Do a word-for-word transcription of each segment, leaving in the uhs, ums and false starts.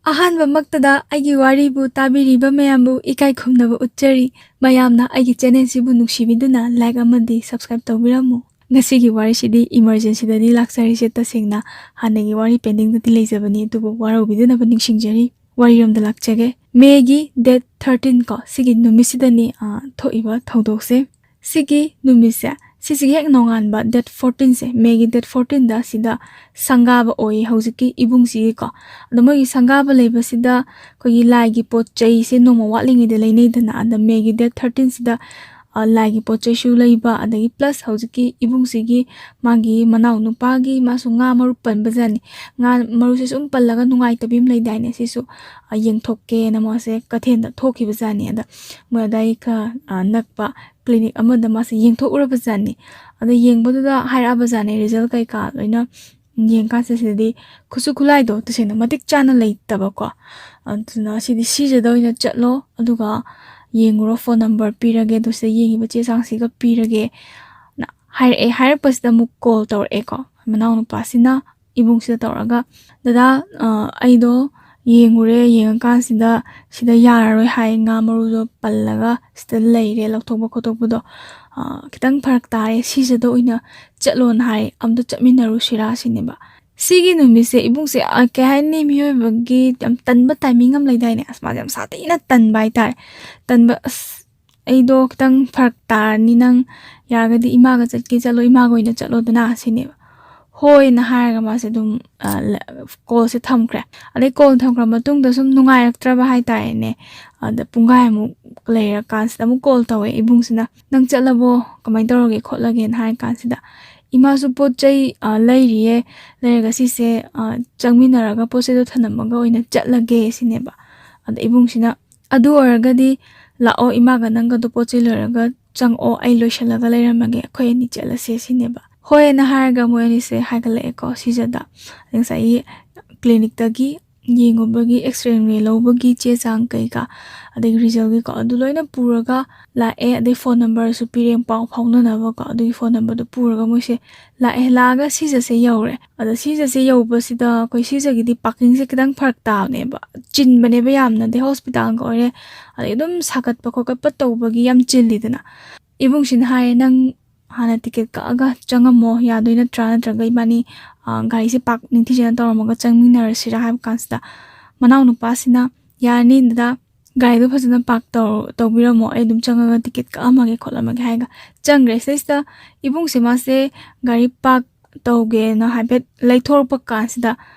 ꯑꯍꯥꯟꯕꯃꯛꯇꯗ ꯑꯩꯒꯤ ꯋꯥꯔꯤꯕꯨ ꯇꯥꯕꯤꯔꯤꯕ ꯃꯌꯥꯝꯕꯨ ꯏꯀꯥꯏ ꯈꯨꯝꯅꯕ ꯎꯠꯆꯔꯤ꯫ ꯃꯌꯥꯝꯅ ꯑꯩꯒꯤ ꯆꯦꯅꯦꯜꯁꯤꯕꯨ ꯅꯨꯡꯁꯤꯕꯤꯗꯨꯅ ꯂꯥꯏꯛ ꯑꯃꯗꯤ ꯁꯕꯁꯀ꯭ꯔꯥꯏꯕ ꯇꯧꯕꯤꯔꯝꯃꯨ꯫ ꯉꯁꯤꯒꯤ ꯋꯥꯔꯤꯁꯤꯗꯤ ꯏꯃꯔꯖꯦꯟꯁꯤꯗꯗꯤ ꯂꯥꯛꯆꯔꯤꯁꯦ, ꯇꯁꯦꯡꯅ ꯍꯥꯟꯅꯒꯤ ꯋꯥꯔꯤ ꯄꯦꯟꯗꯤꯡꯗꯗꯤ ꯂꯩꯖꯕꯅꯤ, ꯑꯗꯨꯕꯨ ꯋꯥꯔꯧꯕꯤꯗꯅꯕ ꯅꯤꯡꯁꯤꯡꯖꯔꯤ꯫ ꯋꯥꯔꯤꯔꯣꯝꯗ ꯂꯥꯛꯆꯒꯦ꯫ ꯃꯦꯒꯤ ꯗꯦꯠ ꯊꯥꯔꯇꯤꯟ ꯀꯣ, ꯁꯤꯒꯤ ꯅꯨꯃꯤꯠꯁꯤꯗꯅꯤ, ꯑ, ꯊꯣꯛꯏꯕ ꯊꯧꯗꯣꯛꯁꯦ꯫ ꯁꯤꯒꯤ ꯅꯨꯃꯤꯠꯁꯦ, ꯁꯤꯁꯤꯒꯤ ꯍꯦꯛ ꯅꯣꯡꯉꯥꯟꯕ ꯗꯦꯠ ꯐꯣꯔꯇꯤꯟꯁꯦ, ꯃꯦꯒꯤ ꯗꯦꯠ ꯐꯣꯔꯇꯤꯟꯗ ꯁꯤꯗ ꯁꯪꯒꯥꯕ ꯑꯣꯏꯌꯦ ꯍꯧꯖꯤꯛꯀꯤ ꯏꯕꯨꯡꯁꯤꯒꯤꯀꯣ꯫ ꯑꯗꯣ ꯃꯣꯏꯒꯤ ꯁꯪꯒꯥꯕ ꯂꯩꯕꯁꯤꯗ ꯑꯩꯈꯣꯏꯒꯤ ꯂꯥꯏꯒꯤ ꯄꯣꯠ ꯆꯩꯁꯦ ꯅꯣꯡꯃ ꯋꯥꯠꯂꯤꯉꯩꯗ ꯂꯩꯅꯩꯗꯅ꯫ ꯑꯗ ꯃꯦꯒꯤ ꯗꯦꯠ ꯊꯥꯔꯇꯤꯟꯁꯤꯗ, ꯑ, ꯂꯥꯏꯒꯤ ꯄꯣꯠ ꯆꯩꯁꯨ ꯂꯩꯕ, ꯑꯗꯒꯤ ꯄ꯭ꯂꯁ ꯍꯧꯖꯤꯛꯀꯤ ꯏꯕꯨꯡꯁꯤꯒꯤ ꯃꯥꯒꯤ ꯃꯅꯥꯎ ꯅꯨꯄꯥꯒꯤ ꯃꯥꯁꯨ ꯉꯥ ꯃꯔꯨ ꯄꯟꯕꯖꯥꯠꯅꯤ꯫ ꯉꯥ ꯃꯔꯨꯁꯦ ꯁꯨꯝ ꯄꯜꯂꯒ ꯅꯨꯡꯉꯥꯏꯇꯕꯤ ꯑꯃ ꯂꯩꯗꯥꯏꯅꯦ, ꯁꯤꯁꯨ, ꯑ, ꯌꯦꯡꯊꯣꯛꯀꯦꯅ ꯃꯥꯁꯦ ꯀꯩꯊꯦꯜꯗ ꯊꯣꯛꯈꯤꯕꯖꯥꯠꯅꯤ꯫ ꯑꯗ ꯃꯣꯏ ꯑꯗꯥꯏ ꯈꯔ, ꯑ, ꯅꯛꯄ ꯀ꯭ꯂꯤꯅꯤꯛ ꯑꯃꯗ ꯃꯥꯁꯦ ꯌꯦꯡꯊꯣꯛꯎꯔꯕꯖꯥꯠꯅꯤ꯫ ꯑꯗ ꯌꯦꯡꯕꯗꯨꯗ ꯍꯥꯏꯔꯛꯑꯕꯖꯥꯠꯅꯤ, ꯔꯤꯖꯜ ꯀꯩꯀꯥ ꯂꯣꯏꯅ ꯌꯦꯡꯀꯥꯟꯁꯤꯗ ꯁꯤꯗꯗꯤ ꯈꯨꯠꯁꯨ ꯈꯨꯠꯂꯥꯏꯗꯣ ꯇꯁꯦꯡꯅ ꯃꯇꯤꯛ ꯆꯥꯅ ꯂꯩꯇꯕꯀꯣ꯫ ꯑꯗꯨꯅ ꯁꯤꯗꯤ ꯁꯤꯖꯗ ꯑꯣꯏꯅ ꯆꯠꯂꯣ, ꯑꯗꯨꯒ ꯌꯦꯡꯉꯨꯔꯣ, ꯐꯣꯟ ꯅꯝꯕꯔ ꯄꯤꯔꯒꯦ, ꯑꯗꯨ ꯁꯤꯗ ꯌꯦꯡꯉꯤꯕ ꯆꯦ ꯆꯥꯡꯁꯤꯒ ꯄꯤꯔꯒꯦ ꯅ ꯍꯥꯏꯔꯛꯑꯦ꯫ ꯍꯥꯏꯔꯛꯄꯁꯤꯗ ꯑꯃꯨꯛ ꯀꯣꯜ ꯇꯧꯔꯛꯑꯦꯀꯣ, ꯃꯅꯥꯎꯅꯨꯄꯥꯁꯤꯅ ꯏꯕꯨꯡꯁꯤꯗ ꯇꯧꯔꯒ, "ꯗꯗꯥ, ꯑ, ꯑꯩꯗꯣ ꯌꯦꯡꯉꯨꯔꯦ, ꯌꯦꯡꯉꯀꯥꯟꯁꯤꯗ ꯁꯤꯗ ꯌꯥꯔꯔꯣꯏ ꯍꯥꯏ, ꯉꯥ ꯃꯔꯨꯗꯣ ꯄꯜꯂꯒ ꯁꯤꯗ ꯂꯩꯔꯦ, ꯂꯧꯊꯣꯛꯄ ꯈꯣꯠꯇꯣꯛꯄꯗꯣ, ꯑ, ꯈꯤꯇꯪ ꯐꯔꯛ ꯇꯥꯔꯦ, ꯁꯤꯖꯗ ꯑꯣꯏꯅ ꯆꯠꯂꯣꯅ ꯍꯥꯏ, ꯑꯝꯇ ꯆꯠꯃꯤꯟꯅꯔꯨꯁꯤꯔꯥ?" ꯁꯤꯅꯦꯕ꯫ ꯁꯤꯒꯤ ꯅꯨꯃꯤꯠꯁꯦ ꯏꯕꯨꯡꯁꯦ, ꯑ, ꯀꯩ ꯍꯥꯏꯅꯤ, ꯃꯤꯑꯣꯏꯕꯒꯤ ꯌꯥꯝ ꯇꯟꯕ ꯇꯥꯏꯃꯤꯡ ꯑꯃ ꯂꯩꯗꯥꯏꯅꯦ? ꯑꯁ, ꯃꯥꯁꯦ ꯌꯥꯝ ꯁꯥꯊꯤꯅ ꯇꯟꯕ ꯍꯥꯏꯇꯥꯔꯦ꯫ ꯇꯟꯕ, "ꯑꯁ, ꯑꯩꯗꯣ ꯈꯤꯇꯪ ꯐꯔꯛ ꯇꯥꯔꯅꯤ, ꯅꯪ ꯌꯥꯔꯒꯗꯤ ꯏꯃꯥꯒ ꯆꯠꯀꯦ ꯆꯠꯂꯣ, ꯏꯃꯥꯒ ꯑꯣꯏꯅ ꯆꯠꯂꯣꯗꯅ" ꯁꯤꯅꯦꯕ꯫ "ꯍꯣꯏꯅ" ꯍꯥꯏꯔꯒ ꯃꯥꯁꯦ ꯑꯗꯨꯝ, ꯑ, ꯂ-, ꯀꯣꯜꯁꯦ ꯊꯝꯈ꯭ꯔꯦ꯫ ꯑꯗꯩ ꯀꯣꯜ ꯊꯝꯈ꯭ꯔ ꯃꯇꯨꯡꯗ ꯁꯨꯝ ꯅꯨꯡꯉꯥꯏꯔꯛꯇ꯭ꯔꯕ ꯍꯥꯏꯇꯥꯔꯦꯅꯦ꯫ ꯑꯗ ꯄꯨꯡꯈꯥꯏꯃꯨꯛ ꯂꯩꯔꯀꯥꯟꯁꯤꯗ ꯑꯃꯨꯛ ꯀꯣꯜ ꯇꯧꯋꯦ ꯏꯕꯨꯡꯁꯤꯅ, "ꯅꯪ ꯆꯠꯂꯕꯣ? ꯀꯃꯥꯏꯅ ꯇꯧꯔꯒꯦ ꯈꯣꯠꯂꯒꯦꯅ?" ꯍꯥꯏꯔ ꯀꯥꯟꯁꯤꯗ, "ꯏꯃꯥꯁꯨ ꯄꯣꯠ ꯆꯩ, ꯑ, ꯂꯩꯔꯤꯌꯦ, ꯂꯩꯔꯒ ꯁꯤꯁꯦ, ꯑ, ꯆꯪꯃꯤꯟꯅꯔꯒ ꯄꯣꯠ ꯆꯩꯗꯣ ꯊꯅꯝꯃꯒ ꯑꯣꯏꯅ ꯆꯠꯂꯒꯦ" ꯁꯤꯅꯦꯕ꯫ ꯑꯗ ꯏꯕꯨꯡꯁꯤꯅ, "ꯑꯗꯨ ꯑꯣꯏꯔꯒꯗꯤ ꯂꯥꯛꯑꯣ, ꯏꯃꯥꯒ ꯅꯪꯒꯗꯣ ꯄꯣꯠ ꯆꯩ ꯂꯣꯏꯔꯒ ꯆꯪꯉꯛꯑꯣ, ꯑꯩ ꯂꯣꯏꯁꯤꯜꯂꯒ ꯂꯩꯔꯝꯃꯒꯦ, ꯑꯩꯈꯣꯏ ꯑꯅꯤ ꯆꯠꯂꯁꯦ" ꯁꯤꯅꯦꯕ꯫ ꯍꯣꯏꯅ ꯍꯥꯏꯔꯒ ꯃꯣꯏ ꯑꯅꯤꯁꯦ ꯍꯥꯏꯒꯠꯂꯛꯑꯦꯀꯣ ꯁꯤꯖꯗ꯫ ꯑꯗꯩ ꯉꯁꯥꯏꯒꯤ ꯀ꯭ꯂꯤꯅꯤꯛꯇꯒꯤ ꯌꯦꯡꯉꯨꯕꯒꯤ, ꯑꯦꯛꯁꯔꯦ ꯂꯧꯕꯒꯤ ꯆꯦ ꯆꯥꯡ ꯀꯩꯀꯥ, ꯑꯗꯒꯤ ꯔꯤꯖꯜꯒꯤꯀꯣ, ꯑꯗꯨ ꯂꯣꯏꯅ ꯄꯨꯔꯒ ꯂꯥꯛꯑꯦ꯫ ꯑꯗꯩ ꯐꯣꯟ ꯅꯝꯕꯔꯁꯨ ꯄꯤꯔꯦ, ꯄꯥꯎ ꯐꯥꯎꯅꯅꯕꯀꯣ꯫ ꯑꯗꯨꯒꯤ ꯐꯣꯟ ꯅꯝꯕꯔꯗꯨ ꯄꯨꯔꯒ ꯃꯣꯏꯁꯦ ꯂꯥꯛꯑꯦ꯫ ꯂꯥꯛꯑꯒ ꯁꯤꯖꯁꯦ ꯌꯧꯔꯦ꯫ ꯑꯗꯣ ꯁꯤꯖꯁꯦ ꯌꯧꯕꯁꯤꯗ ꯑꯩꯈꯣꯏ ꯁꯤꯖꯒꯤꯗꯤ ꯄꯥꯔꯀꯤꯡꯁꯦ ꯈꯤꯇꯪ ꯐꯔꯛ ꯇꯥꯕꯅꯦꯕ, ꯆꯤꯟꯕꯅꯦꯕ ꯌꯥꯝꯅ꯫ ꯑꯗꯩ ꯍꯣꯁꯄꯤꯇꯥꯜꯒ ꯑꯣꯏꯔꯦ, ꯑꯗꯩ ꯑꯗꯨꯝ ꯁꯥꯒꯠꯄ ꯈꯣꯠꯀꯠꯄ ꯇꯧꯕꯒꯤ ꯌꯥꯝ ꯆꯤꯜꯂꯤꯗꯅ꯫ ꯏꯕꯨꯡꯁꯤꯅ ꯍꯥꯏꯌꯦ, "ꯅꯪ ꯍꯥꯟꯅ ꯇꯤꯀꯦꯠ ꯀꯛꯑꯒ ꯆꯪꯉꯝꯃꯣ, ꯌꯥꯗꯣꯏ ꯅꯠꯇ꯭ꯔꯥ? ꯅꯠꯇ꯭ꯔꯒ ꯏꯕꯥꯅꯤ, ꯑ, ꯒꯥꯔꯤꯁꯦ ꯄꯥꯔꯛ ꯅꯤꯡꯊꯤꯖꯅ ꯇꯧꯔꯝꯃꯒ ꯆꯪꯃꯤꯟꯅꯔꯁꯤꯔꯥ?" ꯍꯥꯏꯕ ꯀꯥꯟꯁꯤꯗ ꯃꯅꯥꯎꯅꯨꯄꯥꯁꯤꯅ, "ꯌꯥꯔꯅꯤ ꯗꯗꯥ, ꯒꯥꯔꯤꯗꯣ ꯐꯖꯅ ꯄꯥꯔꯛ ꯇꯧ-, ꯇꯧꯕꯤꯔꯝꯃꯣ, ꯑꯩ ꯑꯗꯨꯝ ꯆꯪꯉꯒ ꯇꯤꯀꯦꯠ ꯀꯛꯑꯝꯃꯒꯦ ꯈꯣꯠꯂꯝꯃꯒꯦ" ꯍꯥꯏꯔꯒ ꯆꯪꯈ꯭ꯔꯦ꯫ ꯁꯤꯗꯩꯁꯤꯗ ꯏꯕꯨꯡꯁꯦ ꯃꯥꯁꯦ ꯒꯥꯔꯤ ꯄꯥꯔꯛ ꯇꯧꯒꯦꯅ ꯍꯥꯏꯐꯦꯠ ꯂꯩꯊꯣꯔꯛꯄ ꯀꯥꯟꯁꯤꯗ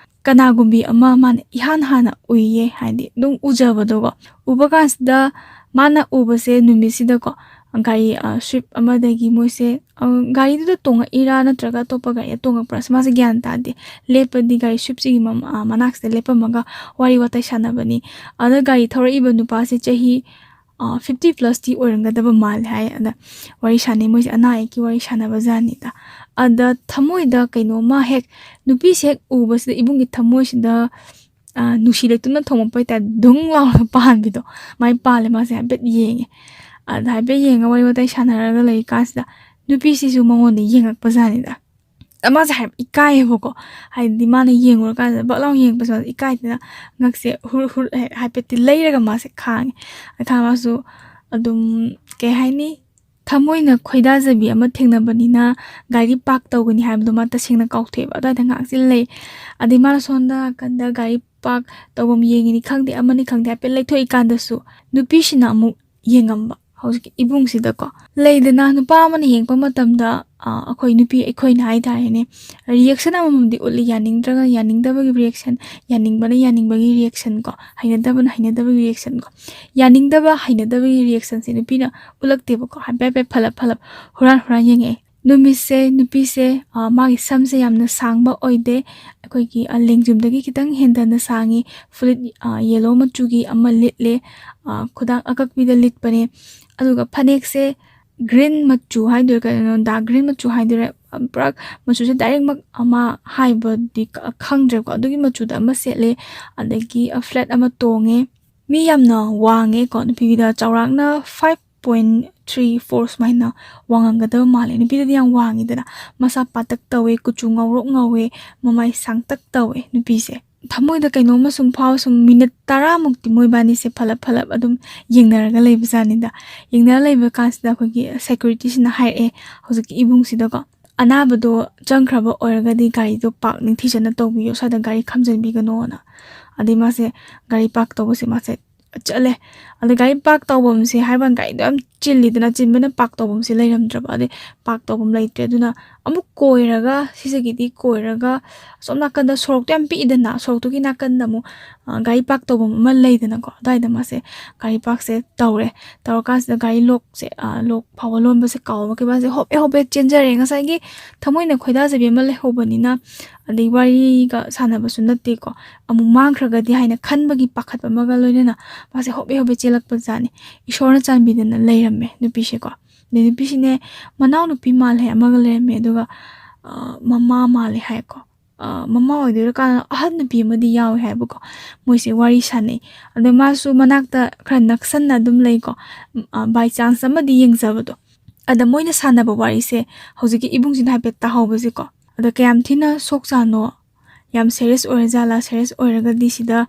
ꯀꯅꯥꯒꯨꯝꯕꯤ ꯑꯃ ꯃꯥꯅ ꯏꯍꯥꯟ ꯍꯥꯟꯅ ꯎꯏꯌꯦ, ꯍꯥꯏꯗꯤ ꯑꯗꯨꯝ ꯎꯖꯕꯗꯣꯀꯣ꯫ ꯎꯕ ꯀꯥꯟꯁꯤꯗ ꯃꯥꯅ ꯎꯕꯁꯦ ꯅꯨꯃꯤꯠꯁꯤꯗꯀꯣ, ꯒꯥꯔꯤ, ꯑ, ꯁ꯭ꯋꯤꯐ ꯑꯃꯗꯒꯤ ꯃꯣꯏꯁꯦ, ꯑ, ꯒꯥꯔꯤꯗꯨꯗ ꯇꯣꯡꯉꯛꯏꯔꯥ ꯅꯠꯇ꯭ꯔꯒ ꯑꯇꯣꯞꯄ ꯒꯥꯔꯤꯗ ꯇꯣꯡꯉꯛꯄ꯭ꯔꯥ, ꯃꯥꯁꯦ ꯒ꯭ꯌꯥꯟ ꯇꯥꯗꯦ꯫ ꯂꯦꯞꯄꯗꯤ ꯒꯥꯔꯤ ꯁ꯭ꯋꯤꯐꯁꯤꯒꯤ ꯃꯃ-, ꯑ, ꯃꯅꯥꯛꯁꯤꯗ ꯂꯦꯞꯄꯝꯃꯒ ꯋꯥꯔꯤ ꯋꯥꯇꯥꯏ ꯁꯥꯟꯅꯕꯅꯤ꯫ ꯑꯗ ꯒꯥꯔꯤ ꯊꯧꯔꯛꯏꯕ ꯅꯨꯄꯥꯁꯦ ꯆꯍꯤ, ꯑ, ꯐꯤꯐꯇꯤ ꯄ꯭ꯂꯁꯇꯤ ꯑꯣꯏꯔꯝꯒꯗꯕ ꯃꯥꯜꯂꯦ ꯍꯥꯏ꯫ ꯑꯗ ꯋꯥꯔꯤ ꯁꯥꯟꯅꯩ, ꯃꯣꯏꯁꯦ ꯑꯅꯥ ꯑꯌꯦꯛꯀꯤ ꯋꯥꯔꯤ ꯁꯥꯟꯅꯕ ꯖꯥꯠꯅꯤꯗ꯫ ꯑꯗ ꯊꯃꯣꯏꯗ ꯀꯩꯅꯣꯝꯃ ꯍꯦꯛ, ꯅꯨꯄꯤꯁꯦ ꯍꯦꯛ ꯎꯕꯁꯤꯗ ꯏꯕꯨꯡꯒꯤ ꯊꯃꯣꯏꯁꯤꯗ, ꯑ, ꯅꯨꯡꯁꯤ ꯂꯩꯇꯨꯝꯅ ꯊꯣꯡꯂꯛꯄ ꯍꯥꯏꯇꯥꯔꯦ, ꯙꯨꯡ ꯂꯥꯎꯅ ꯄꯥꯟꯕꯤꯗꯣ꯫ ꯃꯥꯏ ꯄꯥꯜꯂꯦ, ꯃꯥꯁꯦ ꯍꯥꯏꯐꯦꯠ ꯌꯦꯡꯉꯦ꯫ ꯑꯗ ꯍꯥꯏꯐꯦꯠ ꯌꯦꯡꯉ ꯋꯥꯔꯤ ꯋꯥꯇꯥꯏ ꯁꯥꯟꯅꯔꯒ ꯂꯩꯔꯤꯀꯥꯟꯁꯤꯗ ꯅꯨꯄꯤꯁꯤꯁꯨ ꯃꯉꯣꯟꯗ ꯌꯦꯡꯉꯛꯄ ꯖꯥꯠꯅꯤꯗ꯫ ꯑ, ꯃꯥꯁꯦ ꯍꯥꯏꯐꯦꯠ ꯏꯀꯥꯏꯌꯦꯕꯀꯣ꯫ ꯍꯥꯏꯗꯤ ꯃꯥꯅ ꯌꯦꯡꯉꯨꯔꯀꯥꯟꯗ ꯕꯛ ꯂꯥꯎ ꯌꯦꯡꯉꯛꯄꯁꯦ ꯃꯥꯁꯦ ꯏꯀꯥꯏꯗꯅ ꯉꯛꯁꯦ ꯍꯨꯔ ꯍꯨꯔ ꯍꯦꯛ ꯍꯥꯏꯐꯦꯠꯇꯤ ꯂꯩꯔꯒ ꯃꯥꯁꯦ ꯈꯥꯡꯉꯦ꯫ ꯑꯗ ꯃꯥꯁꯨ ꯑꯗꯨꯝ, ꯀꯩ ꯍꯥꯏꯅꯤ, ꯊꯃꯣꯏꯅ ꯈꯣꯏꯗꯥꯖꯕꯤ ꯑꯃ ꯊꯦꯡꯅꯕꯅꯤꯅ ꯒꯥꯔꯤ ꯄꯥꯔꯛ ꯇꯧꯒꯅꯤ ꯍꯥꯏꯕꯗꯣ ꯃꯥ ꯇꯁꯦꯡꯅ ꯀꯥꯎꯊꯣꯛꯑꯦꯕ꯫ ꯑꯗꯨꯋꯥꯏꯗ ꯉꯥꯏꯍꯥꯛꯁꯤ ꯂꯩ꯫ ꯑꯗꯩ ꯃꯥꯅ ꯁꯣꯝꯗ ꯅꯥꯀꯟꯗ ꯒꯥꯔꯤ ꯄꯥꯔꯛ ꯇꯧꯐꯝ ꯌꯦꯡꯉꯤꯅꯤ ꯈꯪꯗꯦ, ꯑꯃꯅꯤ ꯈꯪꯗꯦ, ꯍꯥꯏꯐꯦꯠ ꯂꯩꯊꯣꯛꯏꯀꯥꯟꯗꯁꯨ ꯅꯨꯄꯤꯁꯤꯅ ꯑꯃꯨꯛ ꯌꯦꯡꯉꯝꯕ꯫ ꯍꯧꯖꯤꯛꯀꯤ ꯏꯕꯨꯡꯁꯤꯗꯀꯣ, ꯂꯩꯗꯅ, ꯅꯨꯄꯥ ꯑꯃꯅ ꯌꯦꯡꯉꯛꯄ ꯃꯇꯝꯗ, ꯑ, ꯑꯩꯈꯣꯏ ꯅꯨꯄꯤ ꯑꯩꯈꯣꯏꯅ ꯍꯥꯏꯇꯥꯔꯦꯅꯦ, ꯔꯤꯌꯦꯛꯁꯟ ꯑꯃꯃꯝꯗꯤ ꯎꯠꯂꯤ꯫ ꯌꯥꯅꯤꯡꯗ꯭ꯔꯒ ꯌꯥꯅꯤꯡꯗꯕꯒꯤ ꯔꯤꯌꯦꯛꯁꯟ, ꯌꯥꯅꯤꯡꯕꯅ ꯌꯥꯅꯤꯡꯕꯒꯤ ꯔꯤꯌꯦꯛꯁꯟ ꯀꯣ, ꯍꯩꯅꯗꯕꯅ ꯍꯩꯅꯗꯕꯒꯤ ꯔꯤꯌꯦꯛꯁꯟ ꯀꯣ꯫ ꯌꯥꯅꯤꯡꯗꯕ, ꯍꯩꯅꯗꯕꯒꯤ ꯔꯤꯌꯦꯛꯁꯟꯁꯦ ꯅꯨꯄꯤꯅ ꯎꯠꯂꯛꯇꯦꯕꯀꯣ꯫ ꯍꯥꯏꯐꯦꯠ ꯍꯥꯏꯐꯦꯠ ꯐꯠꯂꯞ ꯐꯠꯂꯞ ꯍꯨꯔꯥꯟ ꯍꯨꯔꯥꯟ ꯌꯦꯡꯉꯛꯑꯦ꯫ ꯅꯨꯃꯤꯠꯁꯦ ꯅꯨꯄꯤꯁꯦ, ꯑ, ꯃꯥꯒꯤ ꯁꯝꯁꯦ ꯌꯥꯝꯅ ꯁꯥꯡꯕ ꯑꯣꯏꯗꯦ, ꯑꯩꯈꯣꯏꯒꯤ, ꯑ, ꯂꯦꯡꯖꯨꯝꯗꯒꯤ ꯈꯤꯇꯪ ꯍꯦꯟꯊꯅ ꯁꯥꯡꯉꯤ꯫ ꯐꯨꯔꯤꯠ, ꯑ, ꯌꯦꯂꯣ ꯃꯆꯨꯒꯤ ꯑꯃ ꯂꯤꯠꯂꯦ, ꯑ, ꯈꯨꯗꯥꯡ ꯑꯀꯛꯄꯤꯗ ꯂꯤꯠꯄꯅꯦ꯫ ꯑꯗꯨꯒ ꯐꯅꯦꯛꯁꯦ ꯒ꯭ꯔꯤꯟ ꯃꯆꯨ ꯍꯥꯏꯗꯣꯏꯔꯥ, ꯀꯩꯅꯣ, ꯗꯥꯔꯛ ꯒ꯭ꯔꯤꯟ ꯃꯆꯨ ꯍꯥꯏꯗꯣꯏꯔꯥ, ꯄꯨꯔꯥ ꯃꯆꯨꯁꯦ ꯗꯥꯏꯔꯦꯛꯃꯛ ꯑꯃ ꯍꯥꯏꯕꯗꯤ ꯈꯪꯗ꯭ꯔꯦꯀꯣ꯫ ꯑꯗꯨꯒꯤ ꯃꯆꯨꯗ ꯑꯃ ꯁꯦꯠꯂꯦ, ꯑꯗꯒꯤ ꯐ꯭ꯂꯦꯠ ꯑꯃ ꯇꯣꯡꯉꯦ꯫ ꯃꯤ ꯌꯥꯝꯅ ꯋꯥꯡꯉꯦꯀꯣ, ꯅꯨꯄꯤꯗ ꯆꯥꯎꯔꯥꯛꯅ ꯐꯥꯏꯚ ꯄꯣꯏꯟ ꯊ꯭ꯔꯤ ꯐꯣꯔ ꯁꯨꯃꯥꯏꯅ ꯋꯥꯡꯉꯝꯒꯗꯕ ꯃꯥꯜꯂꯦ꯫ ꯅꯨꯄꯤꯗꯗꯤ ꯌꯥꯝ ꯋꯥꯡꯉꯤꯗꯅ, ꯃꯁꯥ ꯄꯥꯇꯛ ꯇꯧꯋꯦ, ꯀꯨꯆꯨ ꯉꯧꯔꯣꯛ ꯉꯧꯋꯦ, ꯃꯃꯥꯏ ꯁꯥꯡꯇꯛ ꯇꯧꯋꯦ ꯅꯨꯄꯤꯁꯦ꯫ ꯊꯃꯣꯏꯗ ꯀꯩꯅꯣꯝꯃ ꯁꯨꯝ ꯐꯥꯎ, ꯁꯨꯝ ꯃꯤꯅꯤꯠ ꯇꯔꯥꯃꯨꯛꯇꯤ ꯃꯣꯏꯕꯥꯅꯤꯁꯦ ꯐꯂꯞ ꯐꯂꯞ ꯑꯗꯨꯝ ꯌꯦꯡꯅꯔꯒ ꯂꯩꯕꯖꯥꯠꯅꯤꯗ꯫ ꯌꯦꯡꯅꯔ ꯂꯩꯕ ꯀꯥꯟꯁꯤꯗ ꯑꯩꯈꯣꯏꯒꯤ ꯁꯦꯀ꯭ꯌꯨꯔꯤꯇꯤꯁꯤꯅ ꯍꯥꯏꯔꯛꯑꯦ, ꯍꯧꯖꯤꯛꯀꯤ ꯏꯕꯨꯡꯁꯤꯗꯀꯣ, "ꯑꯅꯥꯕꯗꯣ ꯆꯪꯈ꯭ꯔꯕ ꯑꯣꯏꯔꯒꯗꯤ ꯒꯥꯔꯤꯗꯣ ꯄꯥꯔꯛ ꯅꯤꯡꯊꯤꯖꯅ ꯇꯧꯕꯤꯌꯣ, ꯁ꯭ꯋꯥꯏꯗ ꯒꯥꯔꯤ ꯈꯥꯝꯖꯟꯕꯤꯒꯅꯣꯅ"꯫ ꯑꯗꯩ ꯃꯥꯁꯦ ꯒꯥꯔꯤ ꯄꯥꯔꯛ ꯇꯧꯕꯁꯦ ꯃꯥꯁꯦ ꯆꯠꯂꯦ꯫ ꯑꯗ ꯒꯥꯔꯤ ꯄꯥꯔꯛ ꯇꯧꯐꯝꯁꯦ ꯍꯥꯏꯕ ꯋꯥꯅꯤ, ꯒꯥꯔꯤꯗꯣ ꯌꯥꯝ ꯆꯤꯜꯂꯤꯗꯅ, ꯆꯤꯟꯕꯅ ꯄꯥꯔꯛ ꯇꯧꯐꯝꯁꯦ ꯂꯩꯔꯝꯗ꯭ꯔꯕ꯫ ꯑꯗꯩ ꯄꯥꯔꯛ ꯇꯧꯐꯝ ꯂꯩꯇ꯭ꯔꯦ꯫ ꯑꯗꯨꯅ ꯑꯃꯨꯛ ꯀꯣꯏꯔꯒ, ꯁꯤꯖꯒꯤꯗꯤ ꯀꯣꯏꯔꯒ, ꯑꯁꯣꯝ ꯅꯥꯀꯟꯗ ꯁꯣꯔꯣꯛꯇꯣ ꯌꯥꯝ ꯄꯤꯛꯏꯗꯅ, ꯁꯣꯔꯣꯛꯇꯨꯒꯤ ꯅꯥꯀꯟꯗ ꯑꯃꯨꯛ, ꯑ, ꯒꯥꯔꯤ ꯄꯥꯔꯛ ꯇꯧꯐꯝ ꯑꯃ ꯂꯩꯗꯅꯀꯣ, ꯑꯗꯨꯋꯥꯏꯗ ꯃꯥꯁꯦ ꯒꯥꯔꯤ ꯄꯥꯔꯛꯁꯦ ꯇꯧꯔꯦ꯫ ꯇꯧꯔꯀꯥꯟꯁꯤꯗ ꯒꯥꯔꯤ ꯂꯣꯛꯁꯦ, ꯑ, ꯂꯣꯛ ꯐꯥꯎꯕ ꯂꯣꯟꯕꯁꯦ ꯀꯥꯎꯕꯒꯤ ꯃꯥꯁꯦ ꯍꯣꯕꯦ ꯍꯣꯕꯦ ꯆꯦꯟꯖꯔꯦ꯫ ꯉꯁꯥꯏꯒꯤ ꯊꯃꯣꯏꯅ ꯈꯣꯏꯗꯥꯖꯕꯤ ꯑꯃ ꯂꯩꯍꯧꯕꯅꯤꯅ, ꯑꯗꯩ ꯋꯥꯔꯤꯒ ꯁꯥꯟꯅꯕꯁꯨ ꯅꯠꯇꯦꯀꯣ, ꯑꯃꯨꯛ ꯃꯥꯡꯈ꯭ꯔꯒꯗꯤ ꯍꯥꯏꯅ ꯈꯟꯕꯒꯤ ꯄꯥꯈꯠꯄ ꯑꯃꯒ ꯂꯣꯏꯅꯅ ꯃꯥꯁꯦ ꯍꯣꯕꯦ ꯍꯣꯕꯦ ꯆꯦꯜꯂꯛꯄ ꯖꯥꯠꯅꯤ꯫ ꯏꯁꯣꯔꯅ ꯆꯥꯟꯕꯤꯗꯅ ꯂꯩꯔꯝꯃꯦ ꯅꯨꯄꯤꯁꯦꯀꯣ꯫ ꯑꯗꯩ ꯅꯨꯄꯤꯁꯤꯅꯦ, ꯃꯅꯥꯎꯅꯨꯄꯤ ꯃꯥꯜꯂꯦ ꯑꯃꯒ ꯂꯩꯔꯝꯃꯦ, ꯑꯗꯨꯒ, ꯑ, ꯃꯃꯥ ꯃꯥꯜꯂꯦ ꯍꯥꯏꯀꯣ꯫ ꯑ, ꯃꯃꯥ ꯑꯣꯏꯗꯣꯏꯔꯥ, ꯀꯥꯟꯅ ꯑꯍꯟ ꯅꯨꯄꯤ ꯑꯃꯗꯤ ꯌꯥꯎꯋꯦ ꯍꯥꯏꯕꯀꯣ꯫ ꯃꯣꯏꯁꯦ ꯋꯥꯔꯤ ꯁꯥꯟꯅꯩ꯫ ꯑꯗꯣ ꯃꯥꯁꯨ ꯃꯅꯥꯛꯇ ꯈꯔ ꯅꯛꯁꯟꯅ ꯑꯗꯨꯝ ꯂꯩꯀꯣ꯫ ꯎꯝ, ꯑ, by chance ꯑꯃꯗꯤ ꯌꯦꯡꯖꯕꯗꯣ꯫ ꯑꯗ ꯃꯣꯏꯅ ꯁꯥꯟꯅꯕ ꯋꯥꯔꯤꯁꯦ ꯍꯧꯖꯤꯛꯀꯤ ꯏꯕꯨꯡꯁꯤꯅ ꯍꯥꯏꯐꯦꯠ ꯇꯥꯍꯧꯕꯁꯦꯀꯣ꯫ ꯑꯗ ꯀꯌꯥꯝ ꯊꯤꯅ ꯁꯣꯛꯆꯥꯅꯣ, ꯌꯥꯝ serious ꯑꯣꯏꯔꯖꯥꯠꯂꯥ, serious ꯑꯣꯏꯔꯒꯗꯤ ꯁꯤꯗ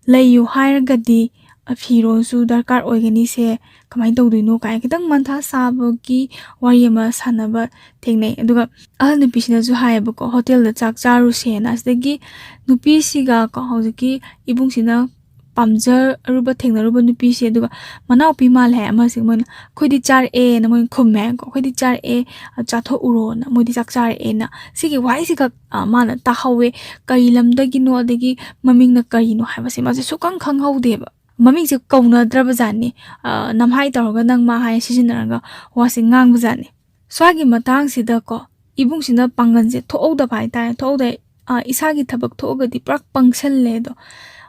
ꯂꯩꯌꯨ ꯍꯥꯏꯔꯒꯗꯤ, ꯑ, ꯐꯤꯔꯣꯜꯁꯨ ꯗꯔꯀꯥꯔ ꯑꯣꯏꯒꯅꯤꯁꯦ, ꯀꯃꯥꯏꯅ ꯇꯧꯗꯣꯏꯅꯣ ꯀꯥꯏꯅ ꯈꯤꯇꯪ ꯃꯊꯥ ꯁꯥꯕꯒꯤ ꯋꯥꯔꯤ ꯑꯃ ꯁꯥꯟꯅꯕ ꯊꯦꯡꯅꯩ꯫ ꯑꯗꯨꯒ ꯑꯍꯜ ꯅꯨꯄꯤꯁꯤꯅꯁꯨ ꯍꯥꯏꯌꯦꯕꯀꯣ, ꯍꯣꯇꯦꯜꯗ ꯆꯥꯛ ꯆꯥꯔꯨꯁꯦꯅ꯫ ꯑꯁꯤꯗꯒꯤ ꯅꯨꯄꯤꯁꯤꯒ ꯀꯣ, ꯍꯧꯖꯤꯛꯀꯤ ꯏꯕꯨꯡꯁꯤꯅ ꯄꯥꯝꯖꯔꯨꯕ, ꯊꯦꯡꯅꯔꯨꯕ ꯅꯨꯄꯤꯁꯦ, ꯑꯗꯨꯒ ꯃꯅꯥꯎꯄꯤ ꯃꯥꯜꯂꯦ ꯍꯥꯏ ꯑꯃꯁꯦ, ꯃꯣꯏꯅ "ꯑꯩꯈꯣꯏꯗꯤ ꯆꯥꯔꯛꯑꯦꯅ" ꯃꯣꯏꯅ ꯈꯨꯝꯃꯦ ꯍꯥꯏꯀꯣ꯫ "ꯑꯩꯈꯣꯏꯗꯤ ꯆꯥꯔꯛꯑꯦ, ꯆꯥꯊꯣꯛꯎꯔꯣꯅ, ꯃꯣꯏꯗꯤ ꯆꯥꯛ ꯆꯥꯔꯛꯑꯦꯅ"꯫ ꯁꯤꯒꯤ ꯋꯥꯍꯩꯁꯤꯈꯛ, ꯑ, ꯃꯥꯅ ꯇꯥꯍꯧꯋꯦ꯫ ꯀꯔꯤ ꯂꯝꯗꯒꯤꯅꯣ, ꯑꯗꯒꯤ ꯃꯃꯤꯡꯅ ꯀꯔꯤꯅꯣ ꯍꯥꯏꯕꯁꯦ ꯃꯥꯁꯦ ꯁꯨꯛꯈꯪ ꯈꯪꯍꯧꯗꯦꯕ꯫ ꯃꯃꯤꯡꯁꯦ ꯀꯧꯅꯗ꯭ꯔꯕ ꯖꯥꯠꯅꯤ꯫ ꯑ, ꯅꯝꯍꯥꯏ ꯇꯧꯔꯒ "ꯅꯪ ꯃꯥ" ꯍꯥꯏꯅ ꯁꯤꯖꯤꯟꯅꯔꯒ ꯋꯥꯁꯦ ꯉꯥꯡꯕ ꯖꯥꯠꯅꯤ꯫ ꯁ꯭ꯋꯥꯏꯒꯤ ꯃꯇꯥꯡꯁꯤꯗꯀꯣ, ꯏꯕꯨꯡꯁꯤꯅ ꯄꯥꯡꯒꯜꯁꯦ ꯊꯣꯛꯍꯧꯗꯕ ꯍꯥꯏꯇꯥꯔꯦ, ꯊꯣꯛꯍꯧꯗꯦ꯫ ꯑ, ꯏꯁꯥꯒꯤ ꯊꯕꯛ ꯊꯣꯛꯑꯒꯗꯤ ꯄꯨꯔꯥ ꯄꯪꯁꯜꯂꯦ ꯑꯗꯣ꯫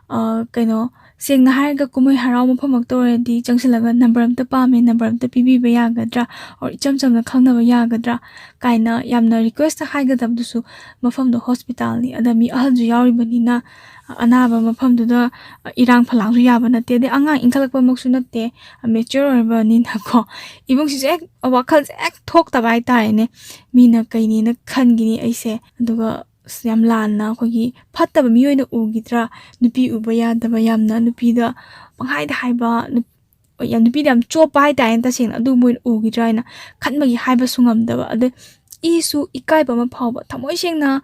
ꯑ, ꯀꯩꯅꯣ, ꯁꯦꯡꯅ ꯍꯥꯏꯔꯒ ꯀꯨꯝꯍꯩ ꯍꯔꯥꯎ ꯃꯐꯝꯃꯛꯇ ꯑꯣꯏꯔꯗꯤ ꯆꯪꯁꯤꯜꯂꯒ "ꯅꯝꯕꯔ ꯑꯝꯇ ꯄꯥꯝꯃꯦ, ꯅꯝꯕꯔ ꯑꯝꯇ ꯄꯤꯕꯤꯕ ꯌꯥꯒꯗ꯭ꯔꯥ? Or ꯏꯆꯝ ꯆꯝꯅ ꯈꯪꯅꯕ ꯌꯥꯒꯗ꯭ꯔꯥ?" ꯀꯥꯏꯅ ꯌꯥꯝꯅ request ꯍꯥꯏꯒꯗꯕꯗꯨꯁꯨ, ꯃꯐꯝꯗꯣ ꯍꯣꯁꯄꯤꯇꯥꯜꯅꯤ, ꯑꯗ ꯃꯤ ꯑꯍꯜꯁꯨ ꯌꯥꯎꯔꯤꯕꯅꯤꯅ, ꯑ, ꯑꯅꯥꯕ ꯃꯐꯝꯗꯨꯗ, ꯑ, ꯏꯔꯥꯡ ꯐꯂꯥꯡꯁꯨ ꯌꯥꯕ ꯅꯠꯇꯦ, ꯑꯗꯩ ꯑꯉꯥꯡ ꯏꯟꯈꯠꯂꯛꯄꯃꯛꯁꯨ ꯅꯠꯇꯦ, ꯑ, mature ꯑꯣꯏꯔꯕꯅꯤꯅꯀꯣ꯫ ꯏꯕꯨꯡꯁꯤꯁꯨ ꯍꯦꯛ ꯋꯥꯈꯜꯁꯦ ꯍꯦꯛ ꯊꯣꯛꯇꯕ ꯍꯥꯏꯇꯥꯔꯦꯅꯦ, ꯃꯤꯅ ꯀꯩꯅꯦꯅ ꯈꯟꯈꯤꯅꯤ ꯑꯩꯁꯦ꯫ ꯑꯗꯨꯒ ꯑꯁ, ꯌꯥꯝ ꯂꯥꯟꯅ ꯑꯩꯈꯣꯏꯒꯤ ꯐꯠꯇꯕ ꯃꯤ ꯑꯣꯏꯅ ꯎꯈꯤꯗ꯭ꯔꯥ, ꯅꯨꯄꯤ ꯎꯕ ꯌꯥꯗꯕ, ꯌꯥꯝꯅ ꯅꯨꯄꯤꯗ ꯄꯪꯍꯥꯏꯗ ꯍꯥꯏꯕ, ꯅꯨꯞ-, ꯌꯥꯝ, ꯅꯨꯄꯤꯗ ꯌꯥꯝ ꯆꯣꯞꯄ ꯍꯥꯏꯇꯥꯔꯦꯅꯦ, ꯇꯁꯦꯡꯅ ꯑꯗꯨꯒꯨꯝꯕ ꯑꯣꯏꯅ ꯎꯈꯤꯗ꯭ꯔꯥ ꯍꯥꯏꯅ ꯈꯟꯕꯒꯤ ꯍꯥꯏꯕꯁꯨ ꯉꯝꯗꯕ, ꯑꯗꯩ ꯏꯁꯨ ꯏꯀꯥꯏꯕ ꯑꯃ ꯐꯥꯎꯕ, ꯊꯃꯣꯏ ꯁꯦꯡꯅ,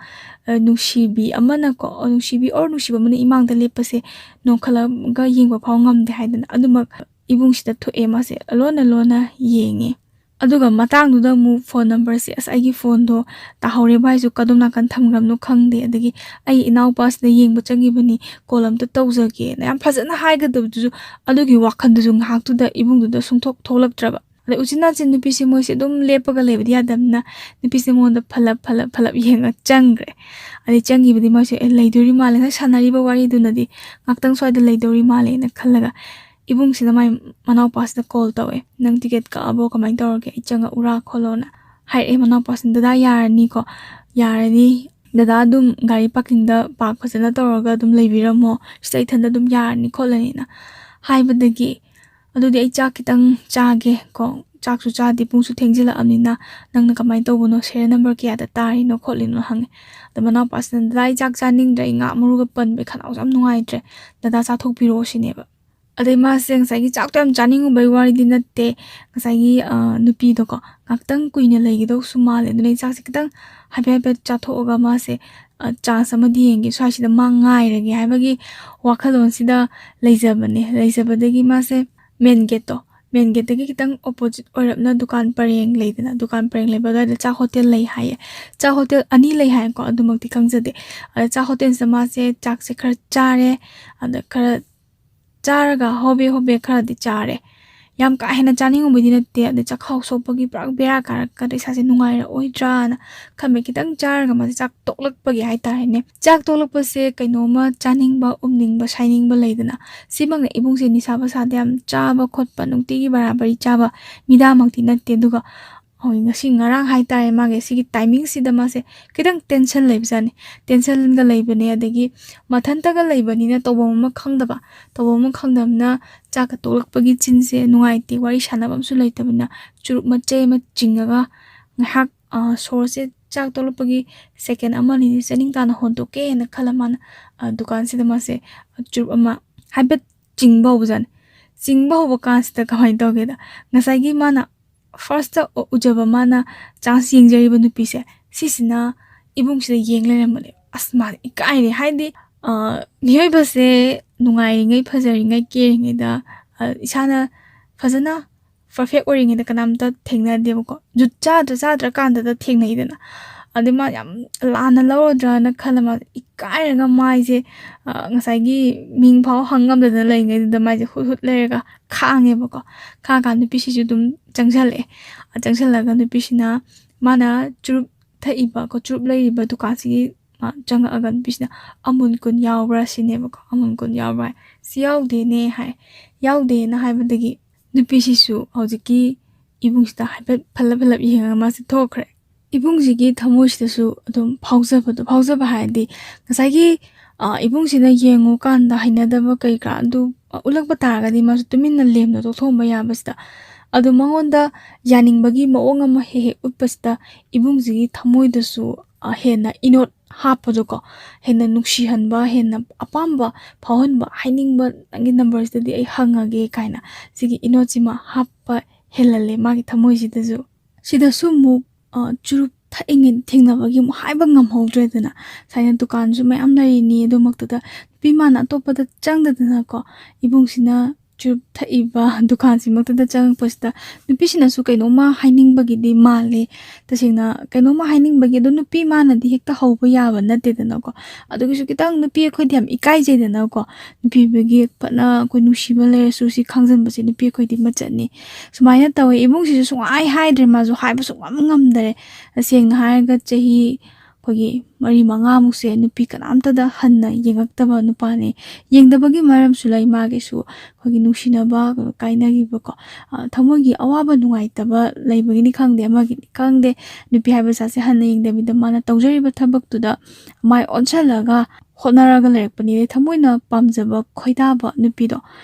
ꯑ, ꯅꯨꯡꯁꯤꯕꯤ ꯑꯃꯅꯀꯣ, ꯑ, ꯅꯨꯡꯁꯤꯕꯤ or ꯅꯨꯡꯁꯤꯕ ꯑꯃꯅ ꯏꯃꯥꯡꯗ ꯂꯦꯞꯄꯁꯦ ꯅꯣꯡꯈꯠꯂꯒ ꯌꯦꯡꯕ ꯐꯥꯎ ꯉꯝꯗꯦ ꯍꯥꯏꯗꯅ, ꯑꯗꯨꯃꯛ ꯏꯕꯨꯡꯁꯤꯗ ꯊꯣꯛꯑꯦ꯫ ꯃꯥꯁꯦ ꯂꯣꯟꯅ ꯂꯣꯟꯅ ꯌꯦꯡꯉꯦ꯫ ꯑꯗꯨꯒ ꯃꯇꯥꯡꯗꯨꯗ ꯑꯃꯨꯛ ꯐꯣꯟ ꯅꯝꯕꯔꯁꯦ, ꯑꯁ, ꯑꯩꯒꯤ ꯐꯣꯟꯗꯣ ꯇꯥꯍꯧꯔꯦ ꯍꯥꯏꯁꯨ ꯀꯗꯣꯝ ꯅꯥꯀꯟ ꯊꯝꯈ꯭ꯔꯕꯅꯣ ꯈꯪꯗꯦ, ꯑꯗꯒꯤ ꯑꯩ ꯏꯅꯥꯎꯄꯥꯁꯤꯗ ꯌꯦꯡꯕ ꯆꯪꯈꯤꯕꯅꯤ, ꯀꯣꯜ ꯑꯝꯇ ꯇꯧꯖꯒꯦꯅ ꯌꯥꯝ ꯐꯖꯅ ꯍꯥꯏꯒꯗꯕꯗꯨꯁꯨ, ꯑꯗꯨꯒꯤ ꯋꯥꯈꯜꯗꯨꯁꯨ ꯉꯥꯏꯍꯥꯛꯇꯨꯗ ꯏꯕꯨꯡꯗꯨꯗ ꯁꯨꯡꯊꯣꯛ ꯊꯣꯛꯂꯛꯇ꯭ꯔꯕ꯫ ꯑꯗꯩ ꯎꯆꯤꯟ ꯅꯥꯆꯤꯟ ꯅꯨꯄꯤꯁꯦ ꯃꯣꯏꯁꯦ ꯑꯗꯨꯝ ꯂꯦꯞꯄꯒ ꯂꯩꯕꯗꯤ ꯌꯥꯗꯕꯅꯤꯅ, ꯅꯨꯄꯤꯁꯦ ꯃꯉꯣꯟꯗ ꯐꯠꯂꯞ ꯐꯠꯂꯞ ꯐꯠꯂꯞ ꯌꯦꯡꯉ ꯆꯪꯈ꯭ꯔꯦ꯫ ꯑꯗꯩ ꯆꯪꯈꯤꯕꯗꯤ ꯃꯣꯏꯁꯦ, "ꯑꯦ, ꯂꯩꯗꯣꯔꯤ ꯃꯥꯜꯂꯦ, ꯉꯁꯥꯏ ꯁꯥꯟꯅꯔꯤꯕ ꯋꯥꯔꯤꯗꯨꯅꯗꯤ ꯉꯥꯛꯇꯪ ꯁ꯭ꯋꯥꯏꯗ ꯂꯩꯗꯣꯔꯤ ꯃꯥꯜꯂꯦꯅ" ꯈꯜꯂꯒ, ꯏꯕꯨꯡꯁꯤꯅ ꯃꯥꯏ ꯃꯅꯥꯎꯄꯥꯁꯤꯗ ꯀꯣꯜ ꯇꯧꯋꯦ, "ꯅꯪ ꯇꯤꯀꯦꯠ ꯀꯛꯑꯕꯣ? ꯀꯃꯥꯏꯅ ꯇꯧꯔꯒꯦ? ꯑꯩ ꯆꯪꯉꯛꯎꯔꯥ?" ꯈꯣꯠꯂꯣꯅ ꯍꯥꯏꯔꯛꯑꯦ ꯃꯅꯥꯎꯄꯥꯁꯤꯅ꯫ "ꯗꯗꯥ, ꯌꯥꯔꯅꯤꯀꯣ, ꯌꯥꯔꯅꯤ, ꯗꯗꯥ ꯑꯗꯨꯝ ꯒꯥꯔꯤ ꯄꯥꯔꯀꯤꯡꯗ ꯄꯥꯔꯛ ꯐꯖꯅ ꯇꯧꯔꯒ ꯑꯗꯨꯝ ꯂꯩꯕꯤꯔꯝꯃꯣ, ꯁꯤꯗ ꯏꯊꯟꯗ ꯑꯗꯨꯝ ꯌꯥꯔꯅꯤ ꯈꯣꯠꯂꯅꯤꯅ" ꯍꯥꯏꯕꯗꯒꯤ, "ꯑꯗꯨꯗꯤ ꯑꯩ ꯆꯥꯛ ꯈꯤꯇꯪ ꯆꯥꯒꯦ ꯀꯣ, ꯆꯥꯛꯁꯨ ꯆꯥꯗꯦ, ꯄꯨꯡꯁꯨ ꯊꯦꯡꯖꯤꯜꯂꯛꯑꯕꯅꯤꯅ, ꯅꯪꯅ ꯀꯃꯥꯏꯅ ꯇꯧꯕꯅꯣ, ꯁꯦꯔꯤꯌꯦꯜ ꯅꯝꯕꯔ ꯀꯌꯥꯗ ꯇꯥꯔꯤꯅꯣ ꯈꯣꯠꯂꯤꯅꯣ?" ꯍꯪꯉꯦ꯫ ꯑꯗ ꯃꯅꯥꯎꯄꯥꯁꯤꯅ, "ꯗꯗꯥ, ꯑꯩ ꯆꯥꯛ ꯆꯥꯅꯤꯡꯗ꯭ꯔꯦ, ꯑꯩ ꯉꯥ ꯃꯔꯨꯒ ꯄꯟꯕꯩ ꯈꯅꯥꯎꯁꯦ ꯌꯥꯝ ꯅꯨꯡꯉꯥꯏꯇ꯭ꯔꯦ, ꯗꯗꯥ ꯆꯥꯊꯣꯛꯄꯤꯔꯛꯑꯣ" ꯁꯤꯅꯦꯕ꯫ ꯑꯗꯩ ꯃꯥꯁꯦ ꯉꯁꯥꯏꯒꯤ ꯆꯥꯛꯇꯣ ꯌꯥꯝ ꯆꯥꯅꯤꯡꯉꯨꯕꯩ ꯋꯥꯔꯤꯗꯤ ꯅꯠꯇꯦ, ꯉꯁꯥꯏꯒꯤ, ꯑ, ꯅꯨꯄꯤꯗꯣꯀꯣ, ꯉꯥꯛꯇꯪ ꯀꯨꯏꯅ ꯂꯩꯒꯗꯧꯁꯨ ꯃꯥꯜꯂꯦ, ꯑꯗꯨꯅ ꯑꯩ ꯆꯥꯛꯁꯦ ꯈꯤꯇꯪ ꯍꯥꯏꯐꯦꯠ ꯍꯥꯏꯐꯦꯠ ꯆꯥꯊꯣꯛꯑꯒ ꯃꯥꯁꯦ, ꯑ, ꯆꯥꯟꯁ ꯑꯃꯗꯤ ꯌꯦꯡꯒꯦ, ꯁ꯭ꯋꯥꯏꯁꯤꯗ ꯃꯥ ꯉꯥꯏꯔꯒꯦ ꯍꯥꯏꯕꯒꯤ ꯋꯥꯈꯜꯂꯣꯟꯁꯤꯗ ꯂꯩꯖꯕꯅꯦ꯫ ꯂꯩꯖꯕꯗꯒꯤ ꯃꯥꯁꯦ ꯃꯦꯟ ꯒꯦꯠꯇꯣ, ꯃꯦꯟ ꯒꯦꯠꯇꯒꯤ ꯈꯤꯇꯪ ꯑꯣꯄꯣꯖꯤꯠ ꯑꯣꯏꯔꯞꯅ ꯗꯨꯀꯥꯟ ꯄꯔꯦꯡ ꯂꯩꯗꯅ, ꯗꯨꯀꯥꯟ ꯄꯔꯦꯡ ꯂꯩꯕ ꯑꯗꯨꯋꯥꯏꯗ ꯆꯥꯛ ꯍꯣꯇꯦꯜ ꯂꯩ ꯍꯥꯏꯌꯦ꯫ ꯆꯥꯛ ꯍꯣꯇꯦꯜ ꯑꯅꯤ ꯂꯩ ꯍꯥꯏꯀꯣ, ꯑꯗꯨꯃꯛꯇꯤ ꯈꯪꯖꯗꯦ꯫ ꯑꯗ ꯆꯥꯛ ꯍꯣꯇꯦꯜꯁꯤꯗ ꯃꯥꯁꯦ ꯆꯥꯛꯁꯦ ꯈꯔ ꯆꯥꯔꯦ, ꯑꯗ ꯈꯔ ꯆꯥꯔꯒ ꯍꯣꯕꯦ ꯍꯣꯕꯦ ꯈꯔꯗꯤ ꯆꯥꯔꯦ꯫ ꯌꯥꯝ ꯀꯥ ꯍꯦꯟꯅ ꯆꯥꯅꯤꯡꯉꯨꯕꯗꯤ ꯅꯠꯇꯦ, ꯑꯗꯩ ꯆꯥꯛꯈꯥꯎ ꯁꯣꯛꯄꯒꯤ ꯄꯨꯔꯥ ꯕꯦꯔꯥ ꯀꯥꯔꯛꯀꯗ꯭ꯔꯥ, ꯏꯁꯥꯁꯦ ꯅꯨꯡꯉꯥꯏꯔꯛꯑꯣꯏꯗ꯭ꯔꯥꯅ ꯈꯟꯕ, ꯈꯤꯇꯪ ꯆꯥꯔꯒ ꯃꯥꯁꯦ ꯆꯥꯛ ꯇꯣꯛꯂꯛꯄꯒꯤ ꯍꯥꯏꯇꯥꯔꯦꯅꯦ꯫ ꯆꯥꯛ ꯇꯣꯛꯂꯛꯄꯁꯦ ꯀꯩꯅꯣꯝꯃ ꯆꯥꯅꯤꯡꯕ, ꯎꯝꯅꯤꯡꯕ, ꯁꯥꯏꯅꯤꯡꯕ ꯂꯩꯗꯅ, ꯁꯤꯃꯛꯅ ꯏꯕꯨꯡꯁꯦ ꯅꯤꯁꯥ ꯄꯁꯥꯗ ꯌꯥꯝ ꯆꯥꯕ ꯈꯣꯠꯄ, ꯅꯨꯡꯇꯤꯒꯤ ꯕꯔꯥꯕꯔꯤ ꯆꯥꯕ ꯃꯤꯗꯥꯃꯛꯇꯤ ꯅꯠꯇꯦ꯫ ꯑꯗꯨꯒ ꯍꯣꯏ, ꯉꯁꯤ ꯉꯔꯥꯡ ꯍꯥꯏꯇꯥꯔꯦ, ꯃꯥꯒꯤ ꯁꯤꯒꯤ ꯇꯥꯏꯃꯤꯡꯁꯤꯗ ꯃꯥꯁꯦ ꯈꯤꯇꯪ ꯇꯦꯟꯁꯟ ꯂꯩꯕꯖꯥꯠꯅꯤ꯫ ꯇꯦꯟꯁꯟꯒ ꯂꯩꯕꯅꯦ, ꯑꯗꯒꯤ ꯃꯊꯟꯇꯒ ꯂꯩꯕꯅꯤꯅ ꯇꯧꯐꯝ ꯑꯃ ꯈꯪꯗꯕ, ꯇꯧꯐꯝ ꯑꯃ ꯈꯪꯗꯕꯅ ꯆꯥꯛꯀ ꯇꯣꯛꯂꯛꯄꯒꯤ ꯆꯤꯟꯁꯦ ꯅꯨꯡꯉꯥꯏꯇꯦ, ꯋꯥꯔꯤ ꯁꯥꯟꯅꯕ ꯑꯃꯁꯨ ꯂꯩꯇꯕꯅꯤꯅ ꯆꯨꯔꯨꯞ ꯃꯆꯩ ꯑꯃ ꯆꯤꯡꯉꯒ ꯉꯥꯏꯍꯥꯛ, ꯑ, ꯁꯣꯔꯁꯦ ꯆꯥꯛ ꯇꯣꯛꯂꯛꯄꯒꯤ ꯁꯦꯀꯦꯟ ꯑꯃ ꯑꯅꯤꯗꯤ ꯆꯥꯅꯤꯡ ꯇꯥꯅ ꯍꯣꯟꯗꯣꯛꯀꯦꯅ ꯈꯜꯂ ꯃꯥꯅ, ꯑ, ꯗꯨꯀꯥꯟꯁꯤꯗ ꯃꯥꯁꯦ ꯆꯨꯔꯨꯞ ꯑꯃ ꯍꯥꯏꯐꯦꯠ ꯆꯤꯡꯕ ꯍꯧꯕꯖꯥꯠꯅꯤ꯫ ꯆꯤꯡꯕ ꯍꯧꯕ ꯀꯥꯟꯁꯤꯗ ꯀꯃꯥꯏꯅ ꯇꯧꯒꯦꯗ, ꯉꯁꯥꯏꯒꯤ ꯃꯥꯅ ꯐꯥꯔꯁꯇ ꯎ-, ꯎꯖꯕ ꯃꯥꯅ ꯆꯥꯟꯁ ꯌꯦꯡꯖꯔꯤꯕ ꯅꯨꯄꯤꯁꯦ, ꯁꯤꯁꯤꯅ ꯏꯕꯨꯡꯁꯤꯗ ꯌꯦꯡ ꯂꯩꯔꯝꯕꯅꯦ꯫ ꯑꯁ, ꯃꯥꯗꯤ ꯏꯀꯥꯏꯔꯦ꯫ ꯍꯥꯏꯗꯤ, ꯑ, ꯃꯤꯑꯣꯏꯕꯁꯦ ꯅꯨꯡꯉꯥꯏꯔꯤꯉꯩ, ꯐꯖꯔꯤꯉꯩ, ꯀꯦꯔꯤꯉꯩꯗ, ꯑ, ꯏꯁꯥꯅ ꯐꯖꯅ ꯄꯔꯐꯦꯛ ꯑꯣꯏꯔꯤꯉꯩꯗ ꯀꯅꯥꯝꯇ ꯊꯦꯡꯅꯗꯦꯕꯀꯣ꯫ ꯖꯨꯠ ꯆꯥꯗ꯭ꯔ ꯆꯥꯗ꯭ꯔꯀꯥꯟꯗꯗ ꯊꯦꯡꯅꯩꯗꯅ꯫ ꯑꯗꯩ ꯃꯥ ꯌꯥꯝ ꯂꯥꯟꯅ ꯂꯧꯔꯗ꯭ꯔꯅ ꯈꯜꯂ ꯃꯥ ꯏꯀꯥꯏꯔꯒ ꯃꯥꯏꯁꯦ, ꯑ, ꯉꯁꯥꯏꯒꯤ ꯃꯤꯡ ꯐꯥꯎ ꯍꯪ ꯉꯝꯗꯗꯅ ꯂꯩꯔꯤꯉꯩꯗꯨꯗ ꯃꯥꯏꯁꯦ ꯍꯨꯠ ꯍꯨꯠ ꯂꯩꯔꯒ ꯈꯥꯡꯉꯦꯕꯀꯣ꯫ ꯈꯥꯡꯉꯀꯥꯟꯗ ꯅꯨꯄꯤꯁꯤꯁꯨ ꯑꯗꯨꯝ ꯆꯪꯁꯜꯂꯛꯑꯦ꯫ ꯑ, ꯆꯪꯁꯜꯂꯒ ꯅꯨꯄꯤꯁꯤꯅ ꯃꯥꯅ ꯆꯨꯔꯨꯞ ꯊꯛꯏꯕ ꯀꯣ, ꯆꯨꯔꯨꯞ ꯂꯩꯔꯤꯕ ꯗꯨꯀꯥꯟꯁꯤꯒꯤ ꯃꯥ ꯆꯪꯉꯛꯑꯒ ꯅꯨꯄꯤꯁꯤꯅ, "ꯑꯃꯨꯟ ꯀꯨꯟ ꯌꯥꯎꯕ꯭ꯔꯥ?" ꯁꯤꯅꯦꯕꯀꯣ꯫ "ꯑꯃꯨꯟ ꯀꯨꯟ ꯌꯥꯎꯕ꯭ꯔꯥ?" ꯍꯥꯏ꯫ "ꯁꯤ ꯌꯥꯎꯗꯦꯅꯦ" ꯍꯥꯏ꯫ "ꯌꯥꯎꯗꯦꯅ" ꯍꯥꯏꯕꯗꯒꯤ ꯅꯨꯄꯤꯁꯤꯁꯨ ꯍꯧꯖꯤꯛꯀꯤ ꯏꯕꯨꯡꯁꯤꯗ ꯍꯥꯏꯐꯦꯠ ꯐꯠꯂꯞ ꯐꯠꯂꯞ ꯌꯦꯡꯉꯒ ꯃꯥꯁꯦ ꯊꯣꯛꯈ꯭ꯔꯦ꯫ ꯏꯕꯨꯡꯁꯤꯒꯤ ꯊꯃꯣꯏꯁꯤꯗꯁꯨ ꯑꯗꯨꯝ ꯐꯥꯎꯖꯕꯗꯣ, ꯐꯥꯎꯖꯕ ꯍꯥꯏꯔꯗꯤ ꯉꯁꯥꯏꯒꯤ, ꯑ, ꯏꯕꯨꯡꯁꯤꯅ ꯌꯦꯡꯉꯨꯀꯥꯟꯗ ꯍꯩꯅꯗꯕ ꯀꯩ ꯀꯔꯥ ꯑꯗꯨ, ꯑ, ꯎꯠꯂꯛꯄ ꯇꯥꯔꯒꯗꯤ ꯃꯥꯁꯨ ꯇꯨꯃꯤꯟꯅ ꯂꯦꯝꯅ ꯇꯣꯛꯊꯣꯛꯑꯝꯕ ꯌꯥꯕꯁꯤꯗ, ꯑꯗꯨ ꯃꯉꯣꯟꯗ ꯌꯥꯅꯤꯡꯕꯒꯤ ꯃꯑꯣꯡ ꯑꯃ ꯍꯦꯛ ꯍꯦꯛ ꯎꯠꯄꯁꯤꯗ ꯏꯕꯨꯡꯁꯤꯒꯤ ꯊꯃꯣꯏꯗꯁꯨ, ꯑ, ꯍꯦꯟꯅ ꯏꯅꯣꯠ ꯍꯥꯞꯄꯗꯣꯀꯣ, ꯍꯦꯟꯅ ꯅꯨꯡꯁꯤꯍꯟꯕ, ꯍꯦꯟꯅ ꯑꯄꯥꯝꯕ ꯐꯥꯎꯍꯟꯕ, ꯍꯥꯏꯅꯤꯡꯕ, "ꯅꯪꯒꯤ ꯅꯝꯕꯔꯁꯤꯗꯗꯤ ꯑꯩ ꯍꯪꯉꯒꯦ" ꯀꯥꯏꯅ ꯁꯤꯒꯤ ꯏꯅꯣꯠꯁꯤꯃ ꯍꯥꯞꯄ ꯍꯦꯜꯍꯜꯂꯦ ꯃꯥꯒꯤ ꯊꯃꯣꯏꯁꯤꯗꯁꯨ꯫ ꯁꯤꯗꯁꯨ ꯑꯃꯨꯛ, ꯑ, ꯆꯨꯔꯨꯞ ꯊꯛꯏꯉꯩ ꯊꯦꯡꯅꯕꯒꯤ ꯑꯃꯨꯛ ꯍꯥꯏꯕ ꯉꯝꯍꯧꯗ꯭ꯔꯦꯗꯅ꯫ ꯁꯨꯃꯥꯏꯅ ꯗꯨꯀꯥꯟꯁꯨ ꯃꯌꯥꯝ ꯂꯩꯔꯤꯅꯤ, ꯑꯗꯨꯃꯛꯇꯗ ꯅꯨꯄꯤ ꯃꯥꯅ ꯑꯇꯣꯞꯄꯗ ꯆꯪꯗꯗꯅꯀꯣ, ꯏꯕꯨꯡꯁꯤꯅ ꯆꯨꯔꯨꯞ ꯊꯛꯏꯕ ꯗꯨꯀꯥꯟꯁꯤꯃꯛꯇꯗ ꯆꯪꯉꯛꯄꯁꯤꯗ ꯅꯨꯄꯤꯁꯤꯅꯁꯨ ꯀꯩꯅꯣꯝꯃ ꯍꯥꯏꯅꯤꯡꯕꯒꯤꯗꯤ ꯃꯥꯜꯂꯦ꯫ ꯇꯁꯦꯡꯅ ꯀꯩꯅꯣꯝꯃ ꯍꯥꯏꯅꯤꯡꯕꯒꯤ, ꯑꯗꯣ ꯅꯨꯄꯤ ꯃꯥꯅꯗꯤ ꯍꯦꯛꯇ ꯍꯧꯕ ꯌꯥꯕ ꯅꯠꯇꯦꯗꯅꯀꯣ꯫ ꯑꯗꯨꯒꯤꯁꯨ ꯈꯤꯇꯪ ꯅꯨꯄꯤ ꯑꯩꯈꯣꯏꯗꯤ ꯌꯥꯝ ꯏꯀꯥꯏꯖꯩꯗꯅꯀꯣ꯫ ꯅꯨꯄꯤꯗꯨꯒꯤ ꯐꯅ ꯑꯩꯈꯣꯏ ꯅꯨꯡꯁꯤꯕ ꯂꯩꯔꯁꯨ ꯁꯤ ꯈꯪꯖꯤꯟꯕꯁꯦ ꯅꯨꯄꯤ ꯑꯩꯈꯣꯏꯗꯤ ꯃꯆꯠꯅꯤ꯫ ꯁꯨꯃꯥꯏꯅ ꯇꯧꯋꯦ, ꯏꯕꯨꯡꯁꯤꯁꯨ ꯁꯨꯡꯍꯥꯏ ꯍꯥꯏꯗ꯭ꯔꯦ, ꯃꯥꯁꯨ ꯍꯥꯏꯕ ꯁꯨꯡꯉꯝ ꯉꯝꯗꯔꯦ꯫ ꯇꯁꯦꯡꯅ ꯍꯥꯏꯔꯒ ꯆꯍꯤ ꯑꯩꯈꯣꯏꯒꯤ ꯃꯔꯤ ꯃꯉꯥꯃꯨꯛꯁꯦ ꯅꯨꯄꯤ ꯀꯅꯥꯝꯇꯗ ꯍꯟꯅ ꯌꯦꯡꯉꯛꯇꯕ ꯅꯨꯄꯥꯅꯦ꯫ ꯌꯦꯡꯗꯕꯒꯤ ꯃꯔꯝꯁꯨ ꯂꯩ, ꯃꯥꯒꯤꯁꯨ ꯑꯩꯈꯣꯏꯒꯤ ꯅꯨꯡꯁꯤꯅꯕ ꯀꯥꯏꯅꯈꯤꯕꯀꯣ, ꯑ, ꯊꯃꯣꯏꯒꯤ ꯑꯋꯥꯕ ꯅꯨꯡꯉꯥꯏꯇꯕ ꯂꯩꯕꯒꯤꯅꯤ ꯈꯪꯗꯦ, ꯑꯃꯒꯤꯅꯤ ꯈꯪꯗꯦ, ꯅꯨꯄꯤ ꯍꯥꯏꯕ ꯖꯥꯠꯁꯦ ꯍꯟꯅ ꯌꯦꯡꯗꯕꯤꯗ ꯃꯥꯅ ꯇꯧꯖꯔꯤꯕ ꯊꯕꯛꯇꯨꯗ ꯃꯥꯏ ꯑꯣꯟꯁꯜꯂꯒ ꯍꯣꯠꯅꯔꯒ ꯂꯩꯔꯛꯄꯅꯤ꯫ ꯑꯗꯩ ꯊꯃꯣꯏꯅ ꯄꯥꯝꯖꯕ ꯈꯣꯏꯗꯥꯕ ꯅꯨꯄꯤꯗꯣ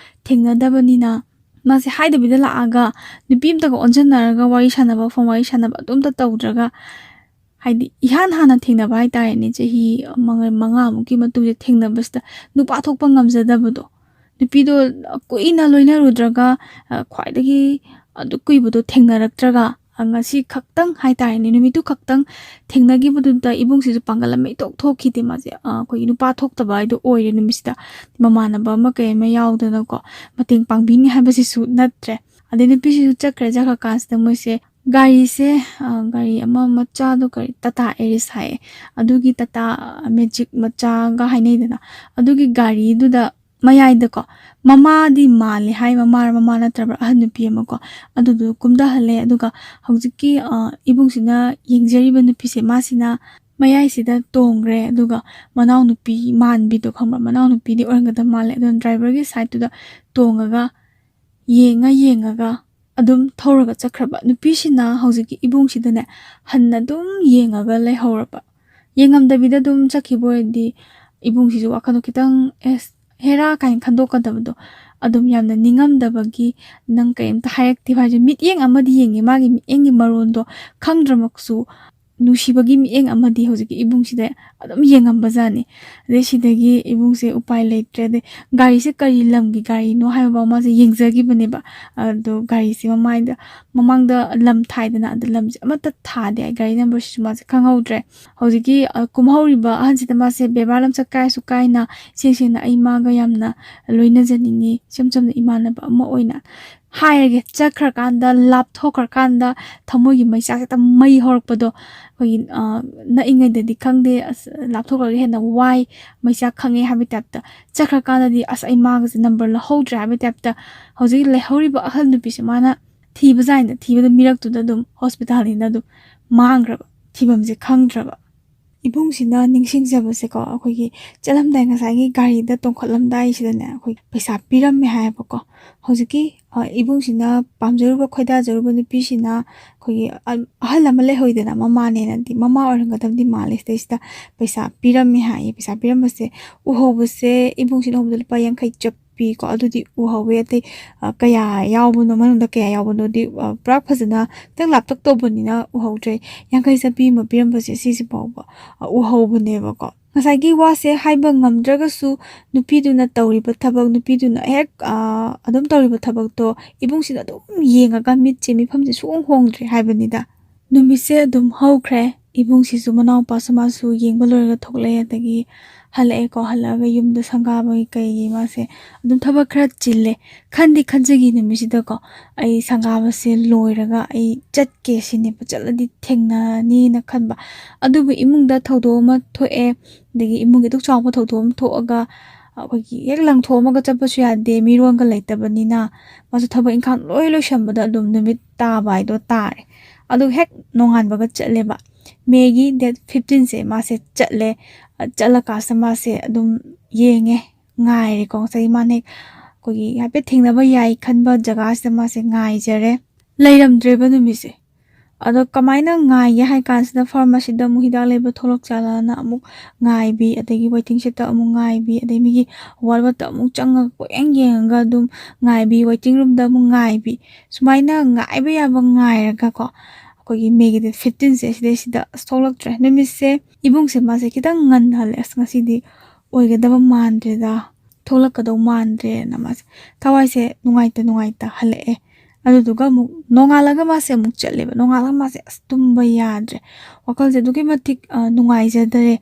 ꯊꯦꯡꯅꯗꯕꯅꯤꯅ ꯃꯥꯁꯦ ꯍꯥꯏꯗꯕꯤꯗ ꯂꯥꯛꯑꯒ ꯅꯨꯄꯤ ꯑꯃꯇꯒ ꯑꯣꯟꯁꯤꯟꯅꯔꯒ ꯋꯥꯔꯤ ꯁꯥꯟꯅꯕ, ꯐꯣꯟ ꯋꯥꯔꯤ ꯁꯥꯟꯅꯕ ꯑꯗꯨꯝꯇ ꯇꯧꯗ꯭ꯔꯒ, ꯍꯥꯏꯗꯤ ꯏꯍꯥꯟ ꯍꯥꯟꯅ ꯊꯦꯡꯅꯕ ꯍꯥꯏꯇꯥꯔꯦꯅꯦ, ꯆꯍꯤ ꯃꯉꯥ, ꯃꯉꯥꯃꯨꯛꯀꯤ ꯃꯇꯨꯡꯗ ꯊꯦꯡꯅꯕꯁꯤꯗ ꯅꯨꯄꯥ ꯊꯣꯛꯄ ꯉꯝꯖꯗꯕꯗꯣ, ꯅꯨꯄꯤꯗꯣ ꯀꯨꯏꯅ ꯂꯣꯏꯅꯔꯨꯗ꯭ꯔꯒ, ꯑ, ꯈ꯭ꯋꯥꯏꯗꯒꯤ ꯑꯗꯨ ꯀꯨꯏꯕꯗꯣ ꯊꯦꯡꯅꯔꯛꯇ꯭ꯔꯒ, ꯑ, ꯉꯁꯤ ꯈꯛꯇꯪ ꯍꯥꯏꯇꯥꯔꯦꯅꯦ, ꯅꯨꯃꯤꯠꯇꯨ ꯈꯛꯇꯪ ꯊꯦꯡꯅꯈꯤꯕꯗꯨꯗ ꯏꯕꯨꯡꯁꯤꯁꯨ ꯄꯥꯡꯒꯜ ꯑꯃ ꯏꯊꯣꯛ ꯊꯣꯛꯈꯤꯗꯦ ꯃꯥꯁꯦ꯫ ꯑ, ꯑꯩꯈꯣꯏꯒꯤ ꯅꯨꯄꯥ ꯊꯣꯛꯇꯕ ꯍꯥꯏꯗꯣ ꯑꯣꯏꯔꯦ ꯅꯨꯃꯤꯠꯁꯤꯗ꯫ ꯃꯃꯥꯟꯅꯕ ꯑꯃ ꯀꯩ ꯑꯃ ꯌꯥꯎꯗꯅꯀꯣ, ꯃꯇꯦꯡ ꯄꯥꯡꯕꯤꯅꯤ ꯍꯥꯏꯕꯁꯤꯁꯨ ꯅꯠꯇ꯭ꯔꯦ꯫ ꯑꯗꯩ ꯅꯨꯄꯤꯁꯤꯁꯨ ꯆꯠꯈ꯭ꯔꯦ꯫ ꯆꯠꯈ꯭ꯔꯀꯥꯟꯁꯤꯗ ꯃꯣꯏꯁꯦ ꯒꯥꯔꯤꯁꯦ, ꯑ, ꯒꯥꯔꯤ ꯑꯃ ꯃꯆꯥꯗꯣ, ꯀꯔꯤ, ꯇꯥꯇꯥ ꯑꯦꯔꯤꯁ ꯍꯥꯏꯌꯦ, ꯑꯗꯨꯒꯤ ꯇꯥꯇꯥ ꯃꯦꯖꯤꯛ ꯃꯆꯥꯒ ꯍꯥꯏꯅꯩꯗꯅ, ꯑꯗꯨꯒꯤ ꯒꯥꯔꯤꯗꯨꯗ ꯃꯌꯥꯏꯗꯀꯣ, ꯃꯃꯥꯗꯤ ꯃꯥꯜꯂꯦ ꯍꯥꯏ, ꯃꯃꯥꯔ ꯃꯃꯥ ꯅꯠꯇ꯭ꯔꯕ꯭ꯔꯥ, ꯑꯍꯟ ꯅꯨꯄꯤ ꯑꯃꯀꯣ, ꯑꯗꯨꯗꯨ ꯀꯨꯝꯊꯍꯜꯂꯦ꯫ ꯑꯗꯨꯒ ꯍꯧꯖꯤꯛꯀꯤ, ꯑ, ꯏꯕꯨꯡꯁꯤꯅ ꯌꯦꯡꯖꯔꯤꯕ ꯅꯨꯄꯤꯁꯦ, ꯃꯥꯁꯤꯅ ꯃꯌꯥꯏꯁꯤꯗ ꯇꯣꯡꯈ꯭ꯔꯦ꯫ ꯑꯗꯨꯒ ꯃꯅꯥꯎꯅꯨꯄꯤ ꯃꯥꯟꯕꯤꯗꯣ ꯈꯪꯕ꯭ꯔꯥ? ꯃꯅꯥꯎꯅꯨꯄꯤꯗꯤ ꯑꯣꯏꯔꯝꯒꯗꯕ ꯃꯥꯜꯂꯦ꯫ ꯑꯗꯨꯅ ꯗ꯭ꯔꯥꯏꯚꯔꯒꯤ ꯁꯥꯏꯠꯇꯨꯗ ꯇꯣꯡꯉꯒ, ꯌꯦꯡꯉ ꯌꯦꯡꯉꯒ ꯑꯗꯨꯝ ꯊꯧꯔꯒ ꯆꯠꯈ꯭ꯔꯕ꯫ ꯅꯨꯄꯤꯁꯤꯅ ꯍꯧꯖꯤꯛꯀꯤ ꯏꯕꯨꯡꯁꯤꯗꯅꯦ, ꯍꯟꯅ ꯑꯗꯨꯝ ꯌꯦꯡꯉꯒ ꯂꯩꯍꯧꯔꯕ꯫ ꯌꯦꯡꯉꯝꯗꯕꯤꯗ ꯑꯗꯨꯝ ꯆꯠꯈꯤꯕ ꯑꯣꯏꯔꯗꯤ ꯏꯕꯨꯡꯁꯤꯁꯨ ꯋꯥꯈꯜꯗꯣ ꯈꯤꯇꯪ, "ꯑꯦꯁ, ꯍꯦꯔꯥ" ꯀꯥꯏꯅ ꯈꯟꯗꯣꯛꯀꯗꯕꯗꯣ꯫ ꯑꯗꯨꯝ ꯌꯥꯝꯅ ꯅꯤꯡꯉꯝꯗꯕꯒꯤ, "ꯅꯪ ꯀꯔꯤꯝꯇ ꯍꯥꯏꯔꯛꯇꯦ" ꯍꯥꯏꯁꯦ, ꯃꯤꯠꯌꯦꯡ ꯑꯃꯗꯤ ꯌꯦꯡꯉꯦ, ꯃꯥꯒꯤ ꯃꯤꯠꯌꯦꯡꯒꯤ ꯃꯔꯣꯟꯗꯣ ꯈꯪꯗ꯭ꯔꯃꯛꯁꯨ, ꯅꯨꯡꯁꯤꯕꯒꯤ ꯃꯤꯠꯌꯦꯡ ꯑꯃꯗꯤ ꯍꯧꯖꯤꯛꯀꯤ ꯏꯕꯨꯡꯁꯤꯗ ꯑꯗꯨꯝ ꯌꯦꯡꯉꯝꯕꯖꯥꯠꯅꯤ꯫ ꯑꯗꯩ ꯁꯤꯗꯒꯤ ꯏꯕꯨꯡꯁꯦ ꯎꯄꯥꯏ ꯂꯩꯇ꯭ꯔꯦ꯫ ꯑꯗꯩ ꯒꯥꯔꯤꯁꯦ ꯀꯔꯤ ꯂꯝꯒꯤ ꯒꯥꯔꯤꯅꯣ ꯍꯥꯏꯕꯐꯥꯎ ꯃꯥꯁꯦ ꯌꯦꯡꯖꯈꯤꯕꯅꯦꯕ꯫ ꯑꯗꯣ ꯒꯥꯔꯤꯁꯦ ꯃꯃꯥꯏꯗ, ꯃꯃꯥꯡꯗ ꯂꯝ ꯊꯥꯏꯗꯅ, ꯑꯗ ꯂꯝꯁꯦ ꯑꯃꯠꯇ ꯊꯥꯗꯦ ꯍꯥꯏ, ꯒꯥꯔꯤ ꯅꯝꯕꯔꯁꯤꯁꯨ ꯃꯥꯁꯦ ꯈꯪꯍꯧꯗ꯭ꯔꯦ꯫ ꯍꯧꯖꯤꯛꯀꯤ, ꯑ, ꯀꯨꯝꯍꯧꯔꯤꯕ ꯑꯍꯟꯁꯤꯗ ꯃꯥꯁꯦ ꯕꯦꯕꯥꯔ ꯂꯝꯆꯠ ꯀꯥꯏꯁꯨ ꯀꯥꯏꯅ, ꯏꯁꯦꯡ ꯁꯦꯡꯅ "ꯑꯩ ꯃꯥꯒ ꯌꯥꯝꯅ ꯂꯣꯏꯅꯖꯅꯤꯡꯉꯤ, ꯏꯆꯝ ꯆꯝꯅ ꯏꯃꯥꯟꯅꯕ ꯑꯃ ꯑꯣꯏꯅ" ꯍꯥꯏꯔꯒꯦ꯫ ꯆꯠꯈ꯭ꯔꯀꯥꯟꯗ, ꯂꯥꯞꯊꯣꯛꯈ꯭ꯔꯀꯥꯟꯗ ꯊꯃꯣꯏꯒꯤ ꯃꯩꯆꯥꯛꯁꯦ ꯍꯦꯛꯇ ꯃꯩ ꯍꯧꯔꯛꯄꯗꯣ꯫ ꯑꯩꯈꯣꯏꯒꯤ, ꯑ, ꯅꯛꯏꯉꯩꯗꯗꯤ ꯈꯪꯗꯦ, ꯑꯁ, ꯂꯥꯞꯊꯣꯛꯈ꯭ꯔꯒ ꯍꯦꯟꯅ ꯋꯥꯏ, ꯃꯩꯆꯥꯛ ꯈꯪꯉꯦ ꯍꯥꯏꯕꯒꯤ ꯇꯥꯏꯞꯇ꯫ ꯆꯠꯈ꯭ꯔꯀꯥꯟꯗꯗꯤ, "ꯑꯁ, ꯑꯩ ꯃꯥꯒꯁꯦ ꯅꯝꯕꯔ ꯂꯧꯍꯧꯗ꯭ꯔꯦ" ꯍꯥꯏꯕꯒꯤ ꯇꯥꯏꯞꯇ꯫ ꯍꯧꯖꯤꯛ ꯂꯩꯍꯧꯔꯤꯕ ꯑꯍꯜ ꯅꯨꯄꯤꯁꯦ ꯃꯥꯅ ꯊꯤꯕꯖꯥꯠꯅꯤꯗ, ꯊꯤꯕꯗ ꯃꯤꯔꯛꯇꯨꯗ ꯑꯗꯨꯝ ꯍꯣꯁꯄꯤꯇꯥꯜꯅꯤꯅ ꯑꯗꯨꯝ ꯃꯥꯡꯈ꯭ꯔꯕ, ꯊꯤꯐꯝꯁꯦ ꯈꯪꯗ꯭ꯔꯕ꯫ ꯏꯕꯨꯡꯁꯤꯅ ꯅꯤꯡꯁꯤꯡꯖꯕꯁꯦꯀꯣ, ꯑꯩꯈꯣꯏꯒꯤ ꯆꯠꯂꯝꯗꯥꯏ, ꯉꯁꯥꯏꯒꯤ ꯒꯥꯔꯤꯗ ꯇꯣꯡꯈꯠꯂꯝꯗꯥꯏꯁꯤꯗꯅꯦ, ꯑꯩꯈꯣꯏ ꯄꯩꯁꯥ ꯄꯤꯔꯝꯃꯦ ꯍꯥꯏꯌꯦꯕꯀꯣ꯫ ꯍꯧꯖꯤꯛꯀꯤ, ꯑ, ꯏꯕꯨꯡꯁꯤꯅ ꯄꯥꯝꯖꯔꯨꯕ, ꯈꯣꯏꯗꯥꯖꯔꯨꯕ ꯅꯨꯄꯤꯁꯤꯅ ꯑꯩꯈꯣꯏꯒꯤ ꯑ-, ꯑꯍꯜ ꯑꯃ ꯂꯩꯍꯧꯏꯗꯅ, ꯃꯃꯥꯅꯦꯅꯗꯤ, ꯃꯃꯥ ꯑꯣꯏꯔꯝꯒꯗꯕꯗꯤ ꯃꯥꯜꯂꯦ, ꯁꯤꯗꯩꯁꯤꯗ ꯄꯩꯁꯥ ꯄꯤꯔꯝꯃꯦ ꯍꯥꯏꯌꯦ꯫ ꯄꯩꯁꯥ ꯄꯤꯔꯝꯕꯁꯦ ꯎꯍꯧꯕꯁꯦ, ꯏꯕꯨꯡꯁꯤꯅ ꯎꯍꯧꯕꯗ ꯂꯨꯄꯥ ꯌꯥꯡꯈꯩ ꯆꯞꯄꯤꯀꯣ꯫ ꯑꯗꯨꯗꯤ ꯎꯍꯧꯋꯦ꯫ ꯑꯇꯩ, ꯑ, ꯀꯌꯥ ꯌꯥꯎꯕꯅꯣ, ꯃꯅꯨꯡꯗ ꯀꯌꯥ ꯌꯥꯎꯕꯅꯣꯗꯤ, ꯑ, ꯄꯨꯔꯥ ꯐꯖꯅ ꯈꯤꯇꯪ ꯂꯥꯞꯇꯛ ꯇꯧꯕꯅꯤꯅ ꯎꯍꯧꯗ꯭ꯔꯦ꯫ ꯌꯥꯡꯈꯩ ꯆꯞꯄꯤ ꯑꯃ ꯄꯤꯔꯝꯕꯁꯦ ꯁꯤꯁꯤ ꯐꯥꯎꯕ, ꯑ, ꯎꯍꯧꯕꯅꯦꯕꯀꯣ꯫ ꯉꯁꯥꯏꯒꯤ ꯋꯥꯁꯦ ꯍꯥꯏꯕ ꯉꯝꯗ꯭ꯔꯒꯁꯨ, ꯅꯨꯄꯤꯗꯨꯅ ꯇꯧꯔꯤꯕ ꯊꯕꯛ, ꯅꯨꯄꯤꯗꯨꯅ ꯍꯦꯛ, ꯑ, ꯑꯗꯨꯝ ꯇꯧꯔꯤꯕ ꯊꯕꯛꯇꯣ ꯏꯕꯨꯡꯁꯤꯅ ꯑꯗꯨꯝ ꯌꯦꯡꯉꯒ ꯃꯤꯠꯁꯦ ꯃꯤꯐꯝꯁꯦ ꯁꯨꯡꯍꯣꯡ ꯍꯣꯡꯗ꯭ꯔꯦ ꯍꯥꯏꯕꯅꯤꯗ꯫ ꯅꯨꯃꯤꯠꯁꯦ ꯑꯗꯨꯝ ꯍꯧꯈ꯭ꯔꯦ꯫ ꯏꯕꯨꯡꯁꯤꯁꯨ, ꯃꯅꯥꯎꯄꯥꯁꯨ, ꯃꯥꯁꯨ ꯌꯦꯡꯕ ꯂꯣꯏꯔꯒ ꯊꯣꯛꯂꯛꯑꯦ꯫ ꯑꯗꯒꯤ ꯍꯜꯂꯛꯑꯦꯀꯣ꯫ ꯍꯜꯂꯛꯑꯒ ꯌꯨꯝꯗ ꯁꯪꯒꯥꯕꯒꯤ ꯀꯩꯒꯤ ꯃꯥꯁꯦ ꯑꯗꯨꯝ ꯊꯕꯛ ꯈꯔ ꯆꯤꯜꯂꯦ꯫ ꯈꯟꯗꯤ ꯈꯟꯖꯈꯤ ꯅꯨꯃꯤꯠꯁꯤꯗꯀꯣ, "ꯑꯩ ꯁꯪꯒꯥꯕꯁꯦ ꯂꯣꯏꯔꯒ ꯑꯩ ꯆꯠꯀꯦ ꯁꯤꯅꯦꯕ, ꯆꯠꯂꯗꯤ ꯊꯦꯡꯅꯅꯤꯅ" ꯈꯟꯕ꯫ ꯑꯗꯨꯕꯨ ꯏꯃꯨꯡꯗ ꯊꯧꯗꯣꯛ ꯑꯃ ꯊꯣꯛꯑꯦ꯫ ꯑꯗꯒꯤ ꯏꯃꯨꯡꯒꯤ ꯑꯗꯨꯛ ꯆꯥꯎꯕ ꯊꯧꯗꯣꯛ ꯑꯃ ꯊꯣꯛꯑꯒ ꯑꯩꯈꯣꯏꯒꯤ ꯍꯦꯛ ꯂꯪꯊꯣꯛꯑꯝꯃꯒ ꯆꯠꯄꯁꯨ ꯌꯥꯗꯦ, ꯃꯤꯔꯣꯟꯒ ꯂꯩꯇꯕꯅꯤꯅ꯫ ꯃꯥꯁꯨ ꯊꯕꯛ ꯏꯪꯈꯥꯡ ꯂꯣꯏ ꯂꯣꯏꯁꯟꯕꯗ ꯑꯗꯨꯝ ꯅꯨꯃꯤꯠ ꯇꯥꯕ ꯍꯥꯏꯗꯣ ꯇꯥꯔꯦ꯫ ꯑꯗꯨꯒ ꯍꯦꯛ ꯅꯣꯡꯉꯥꯟꯕꯒ ꯆꯠꯂꯦꯕ꯫ ꯃꯦꯒꯤ ꯗꯦꯠ ꯐꯤꯐꯇꯤꯟꯁꯦ ꯃꯥꯁꯦ ꯆꯠꯂꯦ꯫ ꯑ, ꯆꯠꯂꯀꯥꯟꯁꯤꯗ ꯃꯥꯁꯦ ꯑꯗꯨꯝ ꯌꯦꯡꯉꯦ, ꯉꯥꯏꯔꯦꯀꯣ꯫ ꯉꯁꯥꯏꯒꯤ ꯃꯥꯅ ꯍꯦꯛ ꯑꯩꯈꯣꯏꯒꯤ ꯍꯥꯏꯐꯦꯠ ꯊꯦꯡꯅꯕ ꯌꯥꯏ ꯈꯟꯕ ꯖꯒꯥꯁꯤꯗ ꯃꯥꯁꯦ ꯉꯥꯏꯖꯔꯦ꯫ ꯂꯩꯔꯝꯗ꯭ꯔꯦꯕ ꯅꯨꯃꯤꯠꯁꯦ꯫ ꯑꯗꯣ ꯀꯃꯥꯏꯅ ꯉꯥꯏꯒꯦ ꯍꯥꯏ ꯀꯥꯟꯁꯤꯗ, ꯐꯥꯔꯃꯥꯁꯤꯗ ꯑꯃꯨꯛ ꯍꯤꯗꯥꯛ ꯂꯩꯕ ꯊꯣꯛꯂꯛ ꯆꯥꯠꯂꯅ ꯑꯃꯨꯛ ꯉꯥꯏꯕꯤ, ꯑꯗꯒꯤ ꯋꯦꯇꯤꯡ ꯁꯦꯠꯇ ꯑꯃꯨꯛ ꯉꯥꯏꯕꯤ, ꯑꯗꯩ ꯃꯤꯒꯤ ꯋꯥꯠ ꯋꯥꯠꯇ ꯑꯃꯨꯛ ꯆꯪꯉꯒ ꯀꯣꯏꯌꯦꯡ ꯌꯦꯡꯉꯒ ꯑꯗꯨꯝ ꯉꯥꯏꯕꯤ, ꯋꯦꯇꯤꯡ ꯔꯨꯝꯗ ꯑꯃꯨꯛ ꯉꯥꯏꯕꯤ, ꯁꯨꯃꯥꯏꯅ ꯉꯥꯏꯕ ꯌꯥꯕ ꯉꯥꯏꯔꯒꯀꯣ, ꯑꯩꯈꯣꯏꯒꯤ ꯃꯦꯒꯤ ꯗꯦꯠ ꯐꯤꯐꯇꯤꯟꯁꯦ ꯁꯤꯗꯩꯁꯤꯗ ꯑꯁ ꯊꯣꯛꯂꯛꯇ꯭ꯔꯦ꯫ ꯅꯨꯃꯤꯠꯁꯦ ꯏꯕꯨꯡꯁꯦ ꯃꯥꯁꯦ ꯈꯤꯇꯪ ꯉꯟꯅ ꯍꯜꯂꯦ꯫ "ꯑꯁ, ꯉꯁꯤꯗꯤ ꯑꯣꯏꯒꯗꯕ ꯃꯥꯟꯗ꯭ꯔꯦꯗ, ꯊꯣꯛꯂꯛꯀꯗꯧ ꯃꯥꯟꯗ꯭ꯔꯦꯅ" ꯃꯥꯁꯦ ꯊꯋꯥꯏꯁꯦ ꯅꯨꯡꯉꯥꯏꯇ ꯅꯨꯡꯉꯥꯏꯇ ꯍꯜꯂꯛꯑꯦ꯫ ꯑꯗꯨꯗꯨꯒ ꯑꯃꯨꯛ ꯅꯣꯡꯉꯥꯜꯂꯒ ꯃꯥꯁꯦ ꯑꯃꯨꯛ ꯆꯠꯂꯦꯕ꯫ ꯅꯣꯡꯉꯥꯜꯂꯒ ꯃꯥꯁꯦ ꯑꯁ ꯇꯨꯝꯕ ꯌꯥꯗ꯭ꯔꯦ, ꯋꯥꯈꯜꯁꯦ ꯑꯗꯨꯛꯀꯤ ꯃꯇꯤꯛ ꯅꯨꯡꯉꯥꯏꯖꯗꯔꯦ꯫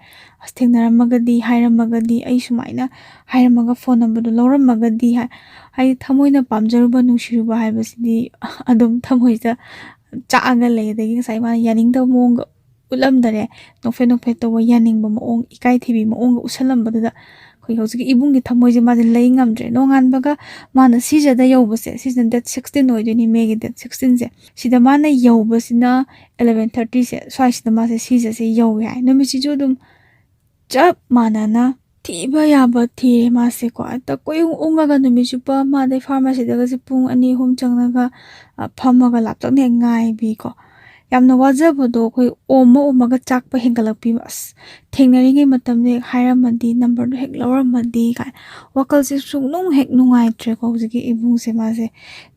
ꯑꯁ, ꯊꯦꯡꯅꯔꯝꯃꯒꯗꯤ, ꯍꯥꯏꯔꯝꯃꯒꯗꯤ, ꯑꯩ ꯁꯨꯃꯥꯏꯅ ꯍꯥꯏꯔꯝꯃꯒ ꯐꯣꯟ ꯅꯝꯕꯔꯗꯣ ꯂꯧꯔꯝꯃꯒꯗꯤ ꯍꯥꯏ꯫ ꯍꯥꯏꯗꯤ ꯊꯃꯣꯏꯅ ꯄꯥꯝꯖꯔꯨꯕ, ꯅꯨꯡꯁꯤꯔꯨꯕ ꯍꯥꯏꯕꯁꯤꯗꯤ ꯑꯗꯨꯝ ꯊꯃꯣꯏꯗ ꯆꯥꯛꯑꯒ ꯂꯩ꯫ ꯑꯗꯒꯤ ꯉꯁꯥꯏ ꯃꯥꯅ ꯌꯥꯅꯤꯡꯗꯕ ꯃꯑꯣꯡꯒ ꯎꯠꯂꯝꯗꯔꯦ, ꯅꯣꯛꯐꯦꯠ ꯅꯣꯛꯐꯦꯠ ꯇꯧꯕ, ꯌꯥꯅꯤꯡꯕ ꯃꯑꯣꯡ, ꯏꯀꯥꯏ ꯊꯤꯕꯤ ꯃꯑꯣꯡꯒ ꯎꯠꯁꯜꯂꯝꯕꯗꯨꯗ ꯑꯩꯈꯣꯏꯒꯤ ꯍꯧꯖꯤꯛꯀꯤ ꯏꯕꯨꯡꯒꯤ ꯊꯃꯣꯏꯁꯦ ꯃꯥꯁꯦ ꯂꯩ ꯉꯝꯗ꯭ꯔꯦ꯫ ꯅꯣꯡꯉꯥꯟꯕꯒ ꯃꯥꯅ ꯁꯤꯖꯗ ꯌꯧꯕꯁꯦ, ꯁꯤꯁꯤꯅ ꯗꯦꯠ ꯁꯤꯛꯁꯇꯤꯟ ꯑꯣꯏꯗꯣꯏꯅꯤ, ꯃꯦꯒꯤ ꯗꯦꯠ ꯁꯤꯛꯁꯇꯤꯟꯁꯦ꯫ ꯁꯤꯗ ꯃꯥꯅ ꯌꯧꯕꯁꯤꯅ ꯑꯦꯂꯚꯦꯟ ꯊꯥꯔꯇꯤꯁꯦ ꯁ꯭ꯋꯥꯏꯁꯤꯗ ꯃꯥꯁꯦ ꯁꯤꯖꯁꯦ ꯌꯧꯋꯦ ꯍꯥꯏ꯫ ꯅꯨꯃꯤꯠꯁꯤꯁꯨ ꯑꯗꯨꯝ ꯆꯞ ꯃꯥꯟꯅꯅ ꯊꯤꯕ ꯌꯥꯕ ꯊꯤꯔꯦ ꯃꯥꯁꯦꯀꯣ꯫ ꯍꯦꯛꯇ ꯀꯣꯏꯎꯪ ꯎꯪꯉꯒ ꯅꯨꯃꯤꯠ ꯆꯨꯞꯄ ꯃꯥꯗꯩ ꯐꯥꯔꯃꯥꯁꯤꯗꯒꯁꯦ ꯄꯨꯡ ꯑꯅꯤ ꯑꯍꯨꯝ ꯆꯪꯉꯒ ꯐꯝꯃꯒ ꯂꯥꯞꯇꯛꯅ ꯍꯦꯛ ꯉꯥꯏꯕꯤꯀꯣ꯫ ꯌꯥꯝꯅ ꯋꯥꯖꯕꯗꯣ ꯑꯩꯈꯣꯏ ꯑꯣꯝꯃ ꯑꯣꯝꯃꯒ ꯆꯥꯛꯄ ꯍꯦꯟꯒꯠꯂꯛꯄꯤ꯫ "ꯑꯁ, ꯊꯦꯡꯅꯔꯤꯉꯩ ꯃꯇꯝꯗ ꯍꯦꯛ ꯍꯥꯏꯔꯝꯃꯗꯤ, ꯅꯝꯕꯔꯗꯣ ꯍꯦꯛ ꯂꯧꯔꯝꯃꯗꯤ" ꯀꯥꯏꯅ ꯋꯥꯈꯜꯁꯦ ꯁꯨꯡꯅꯨꯡ ꯍꯦꯛ ꯅꯨꯡꯉꯥꯏꯇ꯭ꯔꯦꯀꯣ꯫ ꯍꯧꯖꯤꯛꯀꯤ ꯏꯕꯨꯡꯁꯦ ꯃꯥꯁꯦ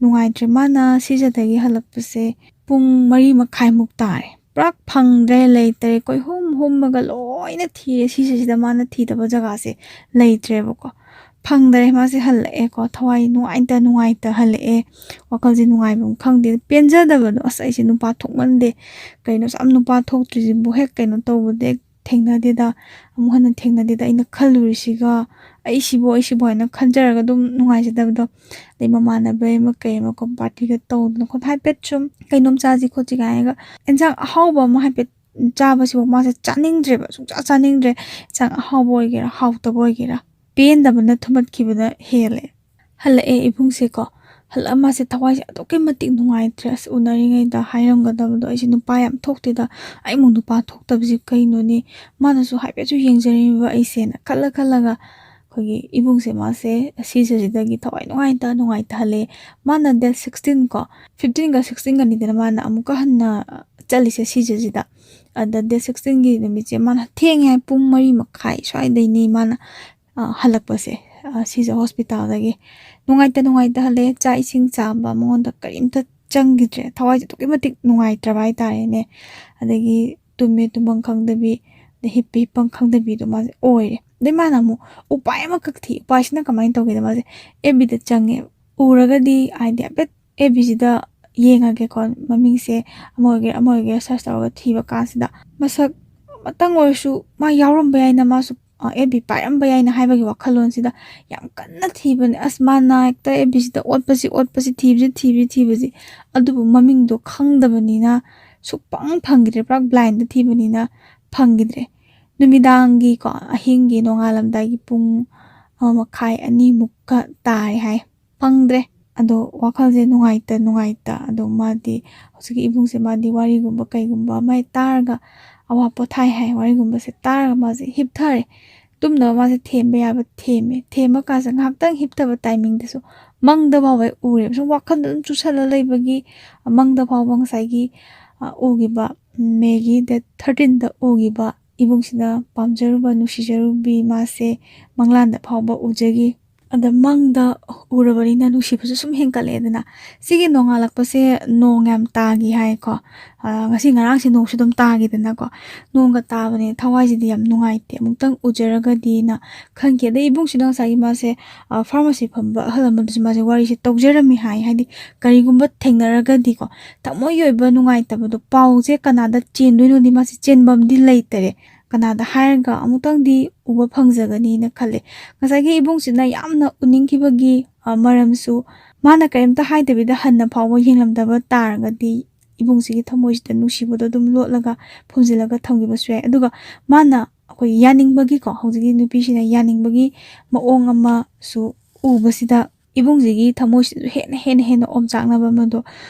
ꯅꯨꯡꯉꯥꯏꯇ꯭ꯔꯦ꯫ ꯃꯥꯅ ꯁꯤꯖꯗꯒꯤ ꯍꯜꯂꯛꯄꯁꯦ ꯄꯨꯡ ꯃꯔꯤ ꯃꯈꯥꯏꯃꯨꯛ ꯇꯥꯔꯦ꯫ ꯄꯨꯔꯥ ꯐꯪꯗ꯭ꯔꯦ, ꯂꯩꯇꯔꯦ꯫ ꯀꯣꯏꯍꯨꯝ ꯍꯨꯝꯃꯒ ꯂꯣꯏꯅ ꯊꯤꯔꯦ꯫ ꯁꯤꯁꯤꯗ ꯃꯥꯅ ꯊꯤꯗꯕ ꯖꯒꯥꯁꯦ ꯂꯩꯇ꯭ꯔꯦꯕꯀꯣ꯫ ꯐꯪꯗꯔꯦ꯫ ꯃꯥꯁꯦ ꯍꯜꯂꯛꯑꯦꯀꯣ꯫ ꯊꯋꯥꯏ ꯅꯨꯡꯉꯥꯏꯇ ꯅꯨꯡꯉꯥꯏꯇ ꯍꯜꯂꯛꯑꯦ꯫ ꯋꯥꯈꯜꯁꯦ ꯅꯨꯡꯉꯥꯏꯕ ꯑꯃ ꯈꯪꯗꯦ꯫ ꯄꯦꯟꯖꯗꯕꯗꯣ, "ꯑꯁ, ꯑꯩꯁꯦ ꯅꯨꯄꯥ ꯊꯣꯛꯃꯟꯗꯦ꯫ ꯀꯩꯅꯣ ꯌꯥꯝ ꯅꯨꯄꯥ ꯊꯣꯛꯇ꯭ꯔꯤꯁꯤꯕꯨ? ꯍꯦꯛ ꯀꯩꯅꯣ ꯇꯧꯕꯗ ꯍꯦꯛ ꯊꯦꯡꯅꯗꯦꯗ, ꯑꯃꯨꯛ ꯍꯟꯅ ꯊꯦꯡꯅꯗꯦꯗ꯫ ꯑꯩꯅ ꯈꯜꯂꯨꯔꯤꯁꯤꯒ, ꯑꯩꯁꯤꯕꯨ, ꯑꯩꯁꯤꯕꯨ" ꯍꯥꯏꯅ ꯈꯟꯖꯔꯒ ꯑꯗꯨꯝ ꯅꯨꯡꯉꯥꯏꯖꯗꯕꯗꯣ꯫ ꯑꯗꯩ ꯃꯃꯥꯟꯅꯕ ꯑꯃ ꯀꯩ ꯑꯃ ꯀꯣ, ꯄꯥꯔꯇꯤꯒ ꯇꯧꯗꯅ ꯈꯣꯠꯇꯅ ꯍꯥꯏꯐꯦꯠ ꯁꯨꯝ ꯀꯩꯅꯣꯝ ꯆꯥꯁꯤ ꯈꯣꯠꯁꯤ ꯀꯥꯏꯅꯒ, ꯑꯦꯟꯁꯥꯡ ꯑꯍꯥꯎꯕ ꯑꯃ ꯍꯥꯏꯐꯦꯠ ꯆꯥꯕꯁꯤꯐꯥꯎ ꯃꯥꯁꯦ ꯆꯥꯅꯤꯡꯗ꯭ꯔꯦꯕ, ꯁꯨꯡꯆꯥ ꯆꯥꯅꯤꯡꯗ꯭ꯔꯦ꯫ ꯑꯦꯟꯁꯥꯡ ꯑꯍꯥꯎꯕ ꯑꯣꯏꯒꯦꯔꯥ, ꯍꯥꯎꯇꯕ ꯑꯣꯏꯒꯦꯔꯥ, ꯄꯦꯟꯗꯕꯅ ꯊꯨꯝꯍꯠꯈꯤꯕꯅ ꯍꯦꯜꯂꯦ꯫ ꯍꯜꯂꯛꯑꯦ ꯏꯕꯨꯡꯁꯦꯀꯣ꯫ ꯍꯜꯂꯛꯑ ꯃꯥꯁꯦ ꯊꯋꯥꯏꯁꯦ ꯑꯗꯨꯛꯀꯤ ꯃꯇꯤꯛ ꯅꯨꯡꯉꯥꯏꯇ꯭ꯔꯦ꯫ "ꯑꯁ, ꯎꯅꯔꯤꯉꯩꯗ ꯍꯥꯏꯔꯝꯒꯗꯕꯗꯣ, ꯑꯩꯁꯦ ꯅꯨꯄꯥ ꯌꯥꯝ ꯊꯣꯛꯇꯦꯗ, ꯑꯩꯃꯨꯛ ꯅꯨꯄꯥ ꯊꯣꯛꯇꯕꯁꯤ ꯀꯩꯅꯣꯅꯦ? ꯃꯥꯅꯁꯨ ꯍꯥꯏꯐꯦꯠꯁꯨ ꯌꯦꯡꯖꯔꯤꯕ ꯑꯩꯁꯦꯅ" ꯈꯜꯂ ꯈꯜꯂꯒ ꯑꯩꯈꯣꯏꯒꯤ ꯏꯕꯨꯡꯁꯦ ꯃꯥꯁꯦ ꯁꯤꯖꯁꯤꯗꯒꯤ ꯊꯋꯥꯏ ꯅꯨꯡꯉꯥꯏꯇ ꯅꯨꯡꯉꯥꯏꯇ ꯍꯜꯂꯛꯑꯦ꯫ ꯃꯥꯅ ꯗꯦꯠ ꯁꯤꯛꯁꯇꯤꯟ ꯀꯣ, ꯐꯤꯐꯇꯤꯟꯒ ꯁꯤꯛꯁꯇꯤꯟꯒꯅꯤꯗꯅ ꯃꯥꯅ ꯑꯃꯨꯛꯀ ꯍꯟꯅ ꯆꯠꯂꯤꯁꯦ ꯁꯤꯖꯁꯤꯗ꯫ ꯑꯗ ꯗꯦꯠ ꯁꯤꯛꯁꯇꯤꯟꯒꯤ ꯅꯨꯃꯤꯠꯁꯦ ꯃꯥꯅ ꯊꯦꯡꯉꯦ ꯍꯥꯏ, ꯄꯨꯡ ꯃꯔꯤ ꯃꯈꯥꯏ ꯁ꯭ꯋꯥꯏꯗꯩꯅꯤ ꯃꯥꯅ, ꯑ, ꯍꯜꯂꯛꯄꯁꯦ, ꯑ, ꯁꯤꯖ ꯍꯣꯁꯄꯤꯇꯥꯜꯗꯒꯤ꯫ ꯅꯨꯡꯉꯥꯏꯇ ꯅꯨꯡꯉꯥꯏꯇ ꯍꯜꯂꯛꯑꯦ꯫ ꯆꯥꯛ ꯏꯁꯤꯡ ꯆꯥꯕ ꯃꯉꯣꯟꯗ ꯀꯔꯤꯝꯇ ꯆꯪꯈꯤꯗ꯭ꯔꯦ꯫ ꯊꯋꯥꯏꯁꯦ ꯑꯗꯨꯛꯀꯤ ꯃꯇꯤꯛ ꯅꯨꯡꯉꯥꯏꯇ꯭ꯔꯕ ꯍꯥꯏꯇꯥꯔꯦꯅꯦ꯫ ꯑꯗꯒꯤ ꯇꯨꯝꯃꯦ ꯇꯨꯝꯐꯝ ꯈꯪꯗꯕꯤ, ꯑꯗꯩ ꯍꯤꯞꯄꯦ ꯍꯤꯞꯐꯝ ꯈꯪꯗꯕꯤꯗꯣ ꯃꯥꯁꯦ ꯑꯣꯏꯔꯦ꯫ ꯑꯗꯩ ꯃꯥꯅ ꯑꯃꯨꯛ ꯎꯄꯥꯏ ꯑꯃꯈꯛ ꯊꯤ꯫ ꯎꯄꯥꯏꯁꯤꯅ ꯀꯃꯥꯏꯅ ꯇꯧꯒꯦꯗ, ꯃꯥꯁꯦ ꯑꯦꯐ ꯕꯤꯗ ꯆꯪꯉꯦ꯫ ꯎꯔꯒꯗꯤ ꯍꯥꯏꯗꯤ ꯍꯥꯏꯐꯦꯠ ꯑꯦꯐ ꯕꯤꯁꯤꯗ ꯌꯦꯡꯉꯒꯦꯀꯣ, ꯃꯃꯤꯡꯁꯦ ꯑꯃ ꯑꯣꯏꯒꯦꯔꯥ ꯑꯃ ꯑꯣꯏꯒꯦꯔꯥ ꯁꯔꯁ ꯇꯧꯔꯒ ꯊꯤꯕ ꯀꯥꯟꯁꯤꯗ ꯃꯁꯛ ꯑꯃꯇꯪ ꯑꯣꯏꯔꯁꯨ ꯃꯥ ꯌꯥꯎꯔꯝꯕ ꯌꯥꯏꯅ, ꯃꯥꯁꯨ ꯑꯦꯐ ꯕꯤ ꯄꯥꯏꯔꯝꯕ ꯌꯥꯏꯅ ꯍꯥꯏꯕꯒꯤ ꯋꯥꯈꯜꯂꯣꯟꯁꯤꯗ ꯌꯥꯝ ꯀꯟꯅ ꯊꯤꯕꯅꯦ꯫ ꯑꯁ, ꯃꯥꯅ ꯍꯦꯛꯇ ꯑꯦꯐ ꯕꯤꯁꯤꯗ ꯑꯣꯠꯄꯁꯤ, ꯑꯣꯠꯄꯁꯤ, ꯊꯤꯕꯁꯤ, ꯊꯤꯕꯁꯤ, ꯊꯤꯕꯁꯤ꯫ ꯑꯗꯨꯕꯨ ꯃꯃꯤꯡꯗꯣ ꯈꯪꯗꯕꯅꯤꯅ ꯁꯨꯛꯐꯪ ꯐꯪꯈꯤꯗ꯭ꯔꯦ, ꯄꯨꯔꯥ ꯕ꯭ꯂꯥꯏꯟꯗ ꯊꯤꯕꯅꯤꯅ ꯐꯪꯈꯤꯗ꯭ꯔꯦ꯫ ꯅꯨꯃꯤꯗꯥꯡꯒꯤꯀꯣ, ꯑꯍꯤꯡꯒꯤ ꯅꯣꯡꯉꯥꯜꯂꯝꯗꯥꯏꯒꯤ ꯄꯨꯡ ꯑꯃ ꯃꯈꯥꯏ, ꯑꯅꯤꯃꯨꯛꯀ ꯇꯥꯔꯦ ꯍꯥꯏ, ꯐꯪꯗ꯭ꯔꯦ꯫ ꯑꯗꯣ ꯋꯥꯈꯜꯁꯦ ꯅꯨꯡꯉꯥꯏꯇ ꯅꯨꯡꯉꯥꯏꯇ, ꯑꯗꯣ ꯃꯥꯗꯤ, ꯍꯧꯖꯤꯛꯀꯤ ꯏꯕꯨꯡꯁꯦ, ꯃꯥꯗꯤ ꯋꯥꯔꯤꯒꯨꯝꯕ ꯀꯩꯒꯨꯝꯕ ꯑꯃ ꯍꯦꯛ ꯇꯥꯔꯒ ꯑꯋꯥ ꯄꯣꯊꯥꯏ ꯍꯥꯏ꯫ ꯋꯥꯔꯤꯒꯨꯝꯕꯁꯦ ꯇꯥꯔꯒ ꯃꯥꯁꯦ ꯍꯤꯞꯊꯔꯦ꯫ ꯇꯨꯝꯅꯕ ꯃꯥꯁꯦ ꯊꯦꯝꯕ ꯌꯥꯕ ꯊꯦꯝꯃꯦ꯫ ꯊꯦꯝꯕ ꯀꯥꯟꯁꯤꯗ ꯉꯥꯏꯍꯥꯛꯇꯪ ꯍꯤꯞꯊꯕ ꯇꯥꯏꯃꯤꯡꯗꯁꯨ ꯃꯪꯗ ꯐꯥꯎꯕ ꯎꯔꯦꯕ꯫ ꯁꯨꯝ ꯋꯥꯈꯜꯗ ꯑꯗꯨꯝ ꯆꯨꯁꯜꯂ ꯂꯩꯕꯒꯤ ꯃꯪꯗ ꯐꯥꯎꯕ ꯉꯁꯥꯏꯒꯤ, ꯑ, ꯎꯈꯤꯕ, ꯃꯦꯒꯤ ꯗꯦꯠ ꯊꯥꯔꯇꯤꯟꯗ ꯎꯈꯤꯕ ꯏꯕꯨꯡꯁꯤꯅ ꯄꯥꯝꯖꯔꯨꯕ, ꯅꯨꯡꯁꯤꯖꯔꯨꯕꯤ ꯃꯥꯁꯦ ꯃꯪꯂꯥꯟꯗ ꯐꯥꯎꯕ ꯎꯖꯈꯤ꯫ ꯑꯗ ꯃꯪꯗ ꯎꯔꯕꯅꯤꯅ ꯅꯨꯡꯁꯤꯕꯁꯨ ꯁꯨꯝ ꯍꯦꯟꯀꯠꯂꯛꯑꯦꯗꯅ꯫ ꯁꯤꯒꯤ ꯅꯣꯡꯉꯥꯜꯂꯛꯄꯁꯦ ꯅꯣꯡ ꯌꯥꯝ ꯇꯥꯈꯤ ꯍꯥꯏꯀꯣ꯫ ꯑ, ꯉꯁꯤ ꯉꯔꯥꯡꯁꯦ ꯅꯣꯡꯁꯨ ꯑꯗꯨꯝ ꯇꯥꯈꯤꯗꯅꯀꯣ꯫ ꯅꯣꯡꯒ ꯇꯥꯕꯅꯦ, ꯊꯋꯥꯏꯁꯤꯗꯤ ꯌꯥꯝ ꯅꯨꯡꯉꯥꯏꯇꯦ, ꯑꯃꯨꯛꯇꯪ ꯎꯖꯔꯒꯗꯤꯅ ꯈꯟꯈꯤ꯫ ꯑꯗꯩ ꯏꯕꯨꯡꯁꯤꯅ ꯉꯁꯥꯏꯒꯤ ꯃꯥꯁꯦ, ꯑ, ꯐꯥꯔꯃꯥꯁꯤ ꯐꯝꯕ ꯑꯍꯜ ꯑꯃꯗꯁꯨ ꯃꯥꯁꯦ ꯋꯥꯔꯤꯁꯦ ꯇꯧꯖꯔꯝꯃꯤ ꯍꯥꯏ꯫ ꯍꯥꯏꯗꯤ ꯀꯔꯤꯒꯨꯝꯕ ꯊꯦꯡꯅꯔꯒꯗꯤꯀꯣ, ꯊꯃꯣꯏꯒꯤ ꯑꯣꯏꯕ ꯅꯨꯡꯉꯥꯏꯇꯕꯗꯣ, ꯄꯥꯎꯁꯦ ꯀꯅꯥꯗ ꯆꯦꯟꯗꯣꯏꯅꯣꯗꯤ ꯃꯥꯁꯦ ꯆꯦꯟꯐꯝꯗꯤ ꯂꯩꯇꯔꯦ꯫ ꯀꯅꯥꯗ ꯍꯥꯏꯔꯒ ꯑꯃꯨꯛꯇꯪꯗꯤ ꯎꯕ ꯐꯪꯖꯒꯅꯤꯅ ꯈꯜꯂꯦ꯫ ꯉꯁꯥꯏꯒꯤ ꯏꯕꯨꯡꯁꯤꯅ ꯌꯥꯝꯅ ꯎꯅꯤꯡꯈꯤꯕꯒꯤ, ꯑ, ꯃꯔꯝꯁꯨ, ꯃꯥꯅ ꯀꯔꯤꯝꯇ ꯍꯥꯏꯗꯕꯤꯗ ꯍꯟꯅ ꯐꯥꯎꯕ ꯌꯦꯡꯂꯝꯗꯕ ꯇꯥꯔꯒꯗꯤ, ꯏꯕꯨꯡꯁꯤꯒꯤ ꯊꯃꯣꯏꯁꯤꯗ ꯅꯨꯡꯁꯤꯕꯗꯣ ꯑꯗꯨꯝ ꯂꯣꯠꯂꯒ ꯐꯨꯝꯖꯤꯜꯂꯒ ꯊꯝꯈꯤꯕꯁꯨ ꯌꯥꯏ꯫ ꯑꯗꯨꯒ ꯃꯥꯅ ꯑꯩꯈꯣꯏ ꯌꯥꯅꯤꯡꯕꯒꯤꯀꯣ, ꯍꯧꯖꯤꯛꯀꯤ ꯅꯨꯄꯤꯁꯤꯅ ꯌꯥꯅꯤꯡꯕꯒꯤ ꯃꯑꯣꯡ ꯑꯃꯁꯨ ꯎꯕꯁꯤꯗ, ꯏꯕꯨꯡꯁꯤꯒꯤ ꯊꯃꯣꯏꯁꯤꯗꯁꯨ ꯍꯦꯟꯅ, ꯍꯦꯟꯅ, ꯍꯦꯟꯅ ꯑꯣꯝꯆꯥꯛꯅꯕ ꯑꯃꯗꯣ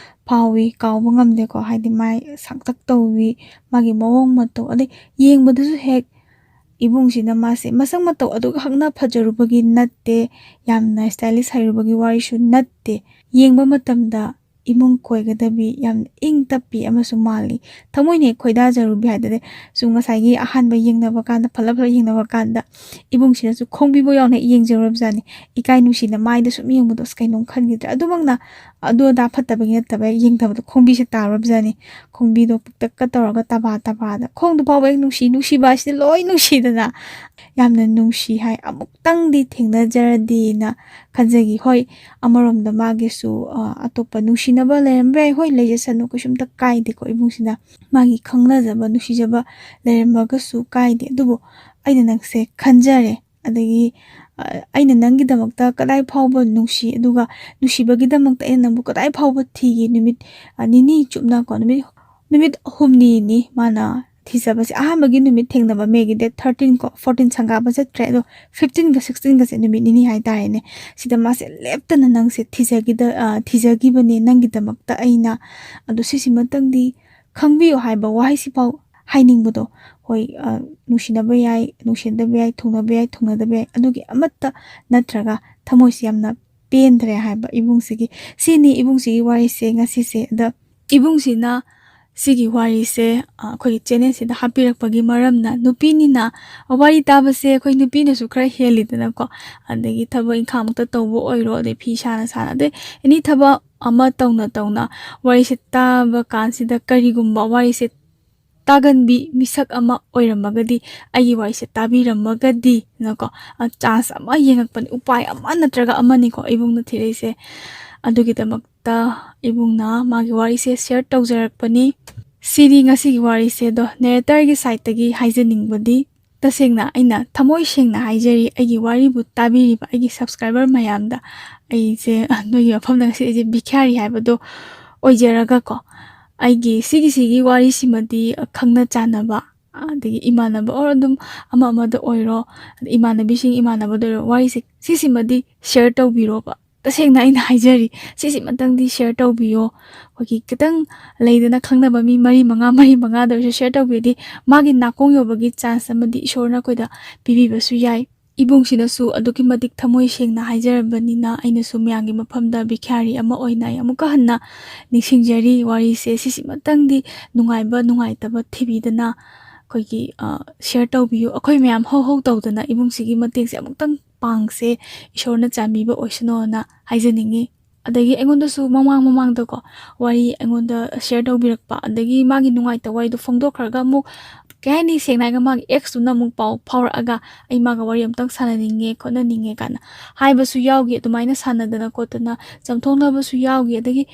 ꯐꯥꯎꯏ, ꯀꯥꯎꯕ ꯉꯝꯗꯦꯀꯣ꯫ ꯍꯥꯏꯗꯤ ꯃꯥꯏ ꯁꯥꯡꯇꯛ ꯇꯧꯏ, ꯃꯥꯒꯤ ꯃꯑꯣꯡ ꯃꯇꯧ, ꯑꯗꯩ ꯌꯦꯡꯕꯗꯁꯨ ꯍꯦꯛ ꯏꯕꯨꯡꯁꯤꯅ ꯃꯥꯁꯦ ꯃꯁꯛ ꯃꯇꯧ ꯑꯗꯨꯛ ꯍꯛꯅ ꯐꯖꯔꯨꯕꯒꯤ ꯅꯠꯇꯦ, ꯌꯥꯝꯅ ꯁ꯭ꯇꯥꯏꯂꯤꯁ ꯍꯩꯔꯨꯕꯒꯤ ꯋꯥꯔꯤꯁꯨ ꯅꯠꯇꯦ꯫ ꯌꯦꯡꯕ ꯃꯇꯝꯗ ꯏꯃꯨꯡ ꯀꯣꯏꯒꯗꯕꯤ, ꯌꯥꯝ ꯏꯪ ꯇꯞꯄꯤ ꯑꯃꯁꯨ ꯃꯥꯜꯂꯤ꯫ ꯊꯃꯣꯏꯅ ꯍꯦꯛ ꯈꯣꯏꯗꯥꯖꯔꯨꯕꯤ ꯍꯥꯏꯗꯨꯗꯤ, ꯁꯨꯝ ꯉꯁꯥꯏꯒꯤ ꯑꯍꯥꯟꯕ ꯌꯦꯡꯅꯕ ꯀꯥꯟꯗ, ꯐꯠꯂꯞ ꯐꯠꯂꯞ ꯌꯦꯡꯅꯕ ꯀꯥꯟꯗ, ꯏꯕꯨꯡꯁꯤꯅꯁꯨ ꯈꯣꯡꯕꯤꯕꯨ ꯌꯥꯎꯅ ꯍꯦꯛ ꯌꯦꯡꯖꯔꯨꯔꯕꯖꯥꯠꯅꯤ꯫ ꯏꯀꯥꯏ ꯅꯨꯡꯁꯤꯅ ꯃꯥꯏꯗ ꯁꯨꯝ ꯌꯦꯡꯕꯗꯣ ꯑꯁ ꯀꯩꯅꯣꯝ ꯈꯟꯈꯤꯗ꯭ꯔꯦ꯫ ꯑꯗꯨꯃꯛꯅ ꯑꯗꯨ ꯑꯗꯥ ꯐꯠꯇꯕꯒꯤ ꯅꯠꯇꯕ, ꯍꯦꯛ ꯌꯦꯡꯊꯕꯗꯣ ꯈꯣꯡꯕꯤꯁꯦ ꯇꯥꯔꯨꯔꯕꯖꯥꯠꯅꯤ꯫ ꯈꯣꯡꯕꯤꯗꯣ ꯄꯤꯛꯇꯛꯀ ꯇꯧꯔꯒ ꯇꯕꯥ ꯇꯕꯥꯗ, ꯈꯣꯡꯗꯨ ꯐꯥꯎꯕ ꯍꯦꯛ ꯅꯨꯡꯁꯤ, ꯅꯨꯡꯁꯤꯕ ꯍꯥꯏꯁꯤꯗꯤ ꯂꯣꯏ ꯅꯨꯡꯁꯤꯗꯅ꯫ ꯌꯥꯝꯅ ꯅꯨꯡꯁꯤ ꯍꯥꯏ, ꯑꯃꯨꯛꯇꯪꯗꯤ ꯊꯦꯡꯅꯖꯔꯗꯤꯅ ꯈꯟꯖꯈꯤ꯫ ꯍꯣꯏ, ꯑꯃꯔꯣꯝꯗ ꯃꯥꯒꯤꯁꯨ, ꯑ, ꯑꯇꯣꯞꯄ ꯅꯨꯡꯁꯤꯅꯕ ꯂꯩꯔꯝꯕ ꯌꯥꯏ꯫ ꯍꯣꯏ, ꯂꯩꯖꯁꯅꯨ, ꯀꯩꯁꯨꯝꯇ ꯀꯥꯏꯗꯦꯀꯣ꯫ ꯏꯕꯨꯡꯁꯤꯅ ꯃꯥꯒꯤ ꯈꯪꯅꯖꯕ, ꯅꯨꯡꯁꯤꯖꯕ ꯂꯩꯔꯝꯃꯒꯁꯨ ꯀꯥꯏꯗꯦ꯫ ꯑꯗꯨꯕꯨ ꯑꯩꯅ ꯅꯪꯁꯦ ꯈꯟꯖꯔꯦ, ꯑꯗꯒꯤ, ꯑ, ꯑꯩꯅ ꯅꯪꯒꯤꯗꯃꯛꯇ ꯀꯗꯥꯏ ꯐꯥꯎꯕ ꯅꯨꯡꯁꯤ, ꯑꯗꯨꯒ ꯅꯨꯡꯁꯤꯕꯒꯤꯗꯃꯛꯇ ꯑꯩꯅ ꯅꯪꯕꯨ ꯀꯗꯥꯏ ꯐꯥꯎꯕ ꯊꯤꯒꯦ, ꯅꯨꯃꯤꯠ, ꯑ, ꯅꯤꯅꯤ ꯆꯨꯞꯅꯀꯣ, ꯅꯨꯃꯤꯠ, ꯅꯨꯃꯤꯠ ꯍꯨꯝꯅꯤꯅꯤ ꯃꯥꯅ ꯊꯤꯖꯕꯁꯦ꯫ ꯑꯍꯥꯟꯕꯒꯤ ꯅꯨꯃꯤꯠ ꯊꯦꯡꯅꯕ, ꯃꯦꯒꯤ date thirteen ꯀꯣ, fourteen ꯁꯪꯒꯥꯕ ꯆꯠꯈ꯭ꯔꯦ, ꯑꯗꯣ fifteen ꯒ sixteen ꯒꯁꯦ ꯅꯨꯃꯤꯠ ꯅꯤꯅꯤ ꯍꯥꯏꯇꯥꯔꯦꯅꯦ꯫ ꯁꯤꯗ ꯃꯥꯁꯦ ꯂꯦꯞꯇꯅ ꯅꯪꯁꯦ ꯊꯤꯖꯒꯤꯗ-, ꯑ, ꯊꯤꯖꯈꯤꯕꯅꯦ ꯅꯪꯒꯤꯗꯃꯛꯇ ꯑꯩꯅ꯫ ꯑꯗꯣ ꯁꯤꯁꯤꯃꯇꯪꯗꯤ ꯈꯪꯕꯤꯌꯨ ꯍꯥꯏꯕ ꯋꯥꯍꯩꯁꯤꯐꯥꯎ ꯍꯥꯏꯅꯤꯡꯕꯗꯣ꯫ ꯍꯣꯏ, ꯑ, ꯅꯨꯡꯁꯤꯅꯕ ꯌꯥꯏ, ꯅꯨꯡꯁꯤꯅꯗꯕ ꯌꯥꯏ, ꯊꯨꯡꯅꯕ ꯌꯥꯏ, ꯊꯨꯡꯅꯗꯕ ꯌꯥꯏ, ꯑꯗꯨꯒꯤ ꯑꯃꯠꯇ ꯅꯠꯇ꯭ꯔꯒ ꯊꯃꯣꯏꯁꯤ ꯌꯥꯝꯅ ꯄꯦꯟꯗ꯭ꯔꯦ ꯍꯥꯏꯕ ꯏꯕꯨꯡꯁꯤꯒꯤ꯫ ꯁꯤꯅꯤ ꯏꯕꯨꯡꯁꯤꯒꯤ ꯋꯥꯔꯤꯁꯦ ꯉꯁꯤꯁꯦ꯫ ꯑꯗ ꯏꯕꯨꯡꯁꯤꯅ ꯁꯤꯒꯤ ꯋꯥꯔꯤꯁꯦ, ꯑ, ꯑꯩꯈꯣꯏꯒꯤ channelꯁꯤꯗ ꯍꯥꯞꯄꯤꯔꯛꯄꯒꯤ ꯃꯔꯝꯅ, ꯅꯨꯄꯤꯅꯤꯅ ꯋꯥꯔꯤ ꯇꯥꯕꯁꯦ ꯑꯩꯈꯣꯏ ꯅꯨꯄꯤꯅꯁꯨ ꯈꯔ ꯍꯦꯜꯂꯤꯗꯅꯀꯣ꯫ ꯑꯗꯒꯤ ꯊꯕꯛ ꯏꯪꯈꯥꯡꯃꯛꯇ ꯇꯧꯕ ꯑꯣꯏꯔꯣ, ꯑꯗꯩ ꯐꯤ ꯁꯥꯅ ꯁꯥꯅ, ꯑꯗꯩ any ꯊꯕꯛ ꯑꯃ ꯇꯧꯅ ꯇꯧꯅ ꯋꯥꯔꯤꯁꯦ ꯇꯥꯕ ꯀꯥꯟꯁꯤꯗ ꯀꯔꯤꯒꯨꯝꯕ ꯋꯥꯔꯤꯁꯦ ꯇꯥꯒꯟꯕꯤ ꯃꯤꯁꯛ ꯑꯃ ꯑꯣꯏꯔꯝꯃꯒꯗꯤ, ꯑꯩꯒꯤ ꯋꯥꯔꯤꯁꯦ ꯇꯥꯕꯤꯔꯝꯃꯒꯗꯤ ꯅꯀꯣ, ꯑ, chance ꯑꯃ ꯌꯦꯡꯉꯛꯄꯅꯤ, ꯎꯄꯥꯏ ꯑꯃ ꯅꯠꯇ꯭ꯔꯒ ꯑꯃꯅꯤꯀꯣ ꯏꯕꯨꯡꯅ ꯊꯤꯔꯛꯏꯁꯦ꯫ ꯑꯗꯨꯒꯤꯗꯃꯛꯇ ꯏꯕꯨꯡꯅ ꯃꯥꯒꯤ ꯋꯥꯔꯤꯁꯦ share ꯇꯧꯖꯔꯛꯄꯅꯤ꯫ ꯁꯤꯗꯤ ꯉꯁꯤꯒꯤ ꯋꯥꯔꯤꯁꯦ ꯑꯗꯣ narratorꯒꯤ sideꯇꯒꯤ ꯍꯥꯏꯖꯅꯤꯡꯕꯗꯤ, ꯇꯁꯦꯡꯅ ꯑꯩꯅ ꯊꯃꯣꯏ ꯁꯦꯡꯅ ꯍꯥꯏꯖꯔꯤ, ꯑꯩꯒꯤ ꯋꯥꯔꯤꯕꯨ ꯇꯥꯕꯤꯔꯤꯕ ꯑꯩꯒꯤ subscriber ꯃꯌꯥꯝꯗ ꯑꯩꯁꯦ, ꯑ, ꯅꯣꯏꯒꯤ ꯃꯐꯝꯗ ꯉꯁꯤ ꯑꯩꯁꯦ ꯚꯤꯈ꯭ꯌꯥꯔꯤ ꯍꯥꯏꯕꯗꯣ ꯑꯣꯏꯖꯔꯒꯀꯣ, ꯑꯩꯒꯤ ꯁꯤꯒꯤ, ꯁꯤꯒꯤ ꯋꯥꯔꯤꯁꯤꯃꯗꯤ ꯈꯪꯅ ꯆꯥꯟꯅꯕ, ꯑꯗꯒꯤ ꯏꯃꯥꯟꯅꯕ or ꯑꯗꯨꯝ ꯑꯃ ꯑꯃꯗ ꯑꯣꯏꯔꯣ, ꯑꯗꯩ ꯏꯃꯥꯟꯅꯕꯤꯁꯤꯡ ꯏꯃꯥꯟꯅꯕꯗ ꯑꯣꯏꯔꯣ, ꯋꯥꯔꯤꯁꯦ ꯁꯤꯁꯤꯃꯗꯤ share ꯇꯧꯕꯤꯔꯣꯕ꯫ ꯇꯁꯦꯡꯅ ꯑꯩꯅ ꯍꯥꯏꯖꯔꯤ, ꯁꯤꯁꯤꯃꯇꯪꯗꯤ share ꯇꯧꯕꯤꯌꯣ꯫ ꯑꯩꯈꯣꯏꯒꯤ ꯈꯤꯇꯪ ꯂꯩꯗꯅ, ꯈꯪꯅꯕ ꯃꯤ ꯃꯔꯤ ꯃꯉꯥ, ꯃꯔꯤ ꯃꯉꯥꯗ ꯑꯣꯏꯔꯁꯨ share ꯇꯧꯕꯤꯔꯗꯤ ꯃꯥꯒꯤ ꯅꯥꯀꯣꯡ ꯌꯧꯕꯒꯤ chance ꯑꯃꯗꯤ ꯏꯁꯣꯔꯅ ꯑꯩꯈꯣꯏꯗ ꯄꯤꯕꯤꯕꯁꯨ ꯌꯥꯏ꯫ ꯏꯕꯨꯡꯁꯤꯅꯁꯨ ꯑꯗꯨꯛꯀꯤ ꯃꯇꯤꯛ ꯊꯃꯣꯏ ꯁꯦꯡꯅ ꯍꯥꯏꯖꯔꯕꯅꯤꯅ, ꯑꯩꯅꯁꯨ ꯃꯌꯥꯝꯒꯤ ꯃꯐꯝꯗ ꯚꯤꯈ꯭ꯌꯥꯔꯤ ꯑꯃ ꯑꯣꯏꯅ ꯑꯩ ꯑꯃꯨꯛꯀ ꯍꯟꯅ ꯅꯤꯡꯁꯤꯡꯖꯔꯤ꯫ ꯋꯥꯔꯤꯁꯦ ꯁꯤꯁꯤꯃꯇꯪꯗꯤ ꯅꯨꯡꯉꯥꯏꯕ ꯅꯨꯡꯉꯥꯏꯇꯕ ꯊꯤꯕꯤꯗꯅ ꯑꯩꯈꯣꯏꯒꯤ, ꯑ, share ꯇꯧꯕꯤꯌꯨ꯫ ꯑꯩꯈꯣꯏ ꯃꯌꯥꯝ ꯍꯧ ꯍꯧ ꯇꯧꯗꯅ ꯏꯕꯨꯡꯁꯤꯒꯤ ꯃꯇꯦꯡꯁꯦ ꯑꯃꯨꯛꯇꯪ ꯄꯥꯡꯁꯦ꯫ ꯏꯁꯣꯔꯅ ꯆꯥꯟꯕꯤꯕ ꯑꯣꯏꯁꯅꯣꯅ ꯍꯥꯏꯖꯅꯤꯡꯉꯤ꯫ ꯑꯗꯒꯤ ꯑꯩꯉꯣꯟꯗꯁꯨ ꯃꯃꯥꯡ ꯃꯃꯥꯡꯗꯀꯣ ꯋꯥꯔꯤ ꯑꯩꯉꯣꯟꯗ share ꯇꯧꯕꯤꯔꯛꯄ, ꯑꯗꯒꯤ ꯃꯥꯒꯤ ꯅꯨꯡꯉꯥꯏꯇꯕ ꯋꯥꯔꯤꯗꯣ ꯐꯣꯡꯗꯣꯛꯈ꯭ꯔꯒ ꯑꯃꯨꯛ, ꯀꯩ ꯍꯥꯏꯅꯤ, ꯁꯦꯡꯅ ꯍꯥꯏꯔꯒ ꯃꯥꯒꯤ ex ꯇꯨꯅ ꯑꯃꯨꯛ ꯄꯥꯎ ꯐꯥꯎꯔꯛꯑꯒ ꯑꯩ ꯃꯥꯒ ꯋꯥꯔꯤ ꯑꯃꯨꯛꯇꯪ ꯁꯥꯟꯅꯅꯤꯡꯉꯦ ꯈꯣꯠꯅꯅꯤꯡꯉꯦ ꯀꯥꯏꯅ ꯍꯥꯏꯕꯁꯨ ꯌꯥꯎꯈꯤ꯫ ꯑꯗꯨꯃꯥꯏꯅ ꯁꯥꯟꯅꯗꯅ ꯈꯣꯠꯇꯅ ꯆꯝꯊꯣꯛꯅꯕꯁꯨ ꯌꯥꯎꯈꯤ꯫ ꯑꯗꯒꯤ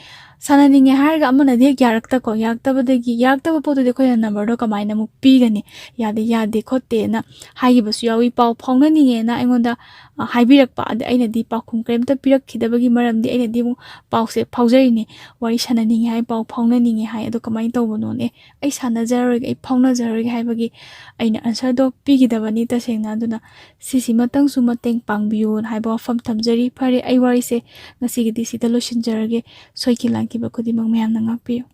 ꯁꯥꯟꯅꯅꯤꯡꯉꯦ ꯍꯥꯏꯔꯒ ꯑꯃꯅꯗꯤ ꯍꯦꯛ ꯌꯥꯔꯛꯇꯀꯣ, ꯌꯥꯔꯛꯇꯕꯗꯒꯤ, ꯌꯥꯔꯛꯇꯕ ꯄꯣꯠꯇꯨꯗꯤ ꯑꯩꯈꯣꯏꯅ number ꯗꯣ ꯀꯃꯥꯏꯅ ꯑꯃꯨꯛ ꯄꯤꯒꯅꯤ? ꯌꯥꯗꯦ, ꯌꯥꯗꯦ ꯈꯣꯠꯇꯦꯅ ꯍꯥꯏꯈꯤꯕꯁꯨ ꯌꯥꯎꯏ꯫ ꯄꯥꯎ ꯐꯥꯎꯅꯅꯤꯡꯉꯦꯅ ꯑꯩꯉꯣꯟꯗ, ꯑ, ꯍꯥꯏꯕꯤꯔꯛꯄ꯫ ꯑꯗ ꯑꯩꯅꯗꯤ ꯄꯥꯎꯈꯨꯝ ꯀꯔꯤꯝꯇ ꯄꯤꯔꯛꯈꯤꯗꯕꯒꯤ ꯃꯔꯝꯗꯤ ꯑꯩꯅꯗꯤ ꯑꯃꯨꯛ ꯄꯥꯎꯁꯦ ꯐꯥꯎꯖꯔꯤꯅꯦ꯫ ꯋꯥꯔꯤ ꯁꯥꯟꯅꯅꯤꯡꯉꯦ ꯍꯥꯏ, ꯄꯥꯎ ꯐꯥꯎꯅꯅꯤꯡꯉꯦ ꯍꯥꯏ, ꯑꯗꯣ ꯀꯃꯥꯏꯅ ꯇꯧꯕꯅꯣꯅꯦ? ꯑꯩ ꯁꯥꯟꯅꯖꯔꯔꯣꯏꯒꯦ, ꯑꯩ ꯐꯥꯎꯅꯖꯔꯔꯣꯏꯒꯦ ꯍꯥꯏꯕꯒꯤ ꯑꯩꯅ answer ꯗꯣ ꯄꯤꯈꯤꯗꯕꯅꯤ ꯇꯁꯦꯡꯅ꯫ ꯑꯗꯨꯅ ꯁꯤꯁꯤꯃꯇꯪꯁꯨ ꯃꯇꯦꯡ ꯄꯥꯡꯕꯤꯌꯨ ꯍꯥꯏꯕ ꯋꯥꯐꯝ ꯊꯝꯖꯔꯤ꯫ ꯐꯔꯦ, ꯑꯩ ꯋꯥꯔꯤꯁꯦ ꯉꯁꯤꯒꯤꯗꯤ ꯁꯤꯗ ꯂꯣꯏꯁꯤꯟꯖꯔꯒꯦ꯫ ꯁꯣꯏꯈꯤ ꯂꯥꯟꯈꯤꯕ ꯈꯨꯗꯤꯡꯃꯛ ꯃꯌꯥꯝꯅ ꯉꯥꯛꯄꯤꯌꯨ꯫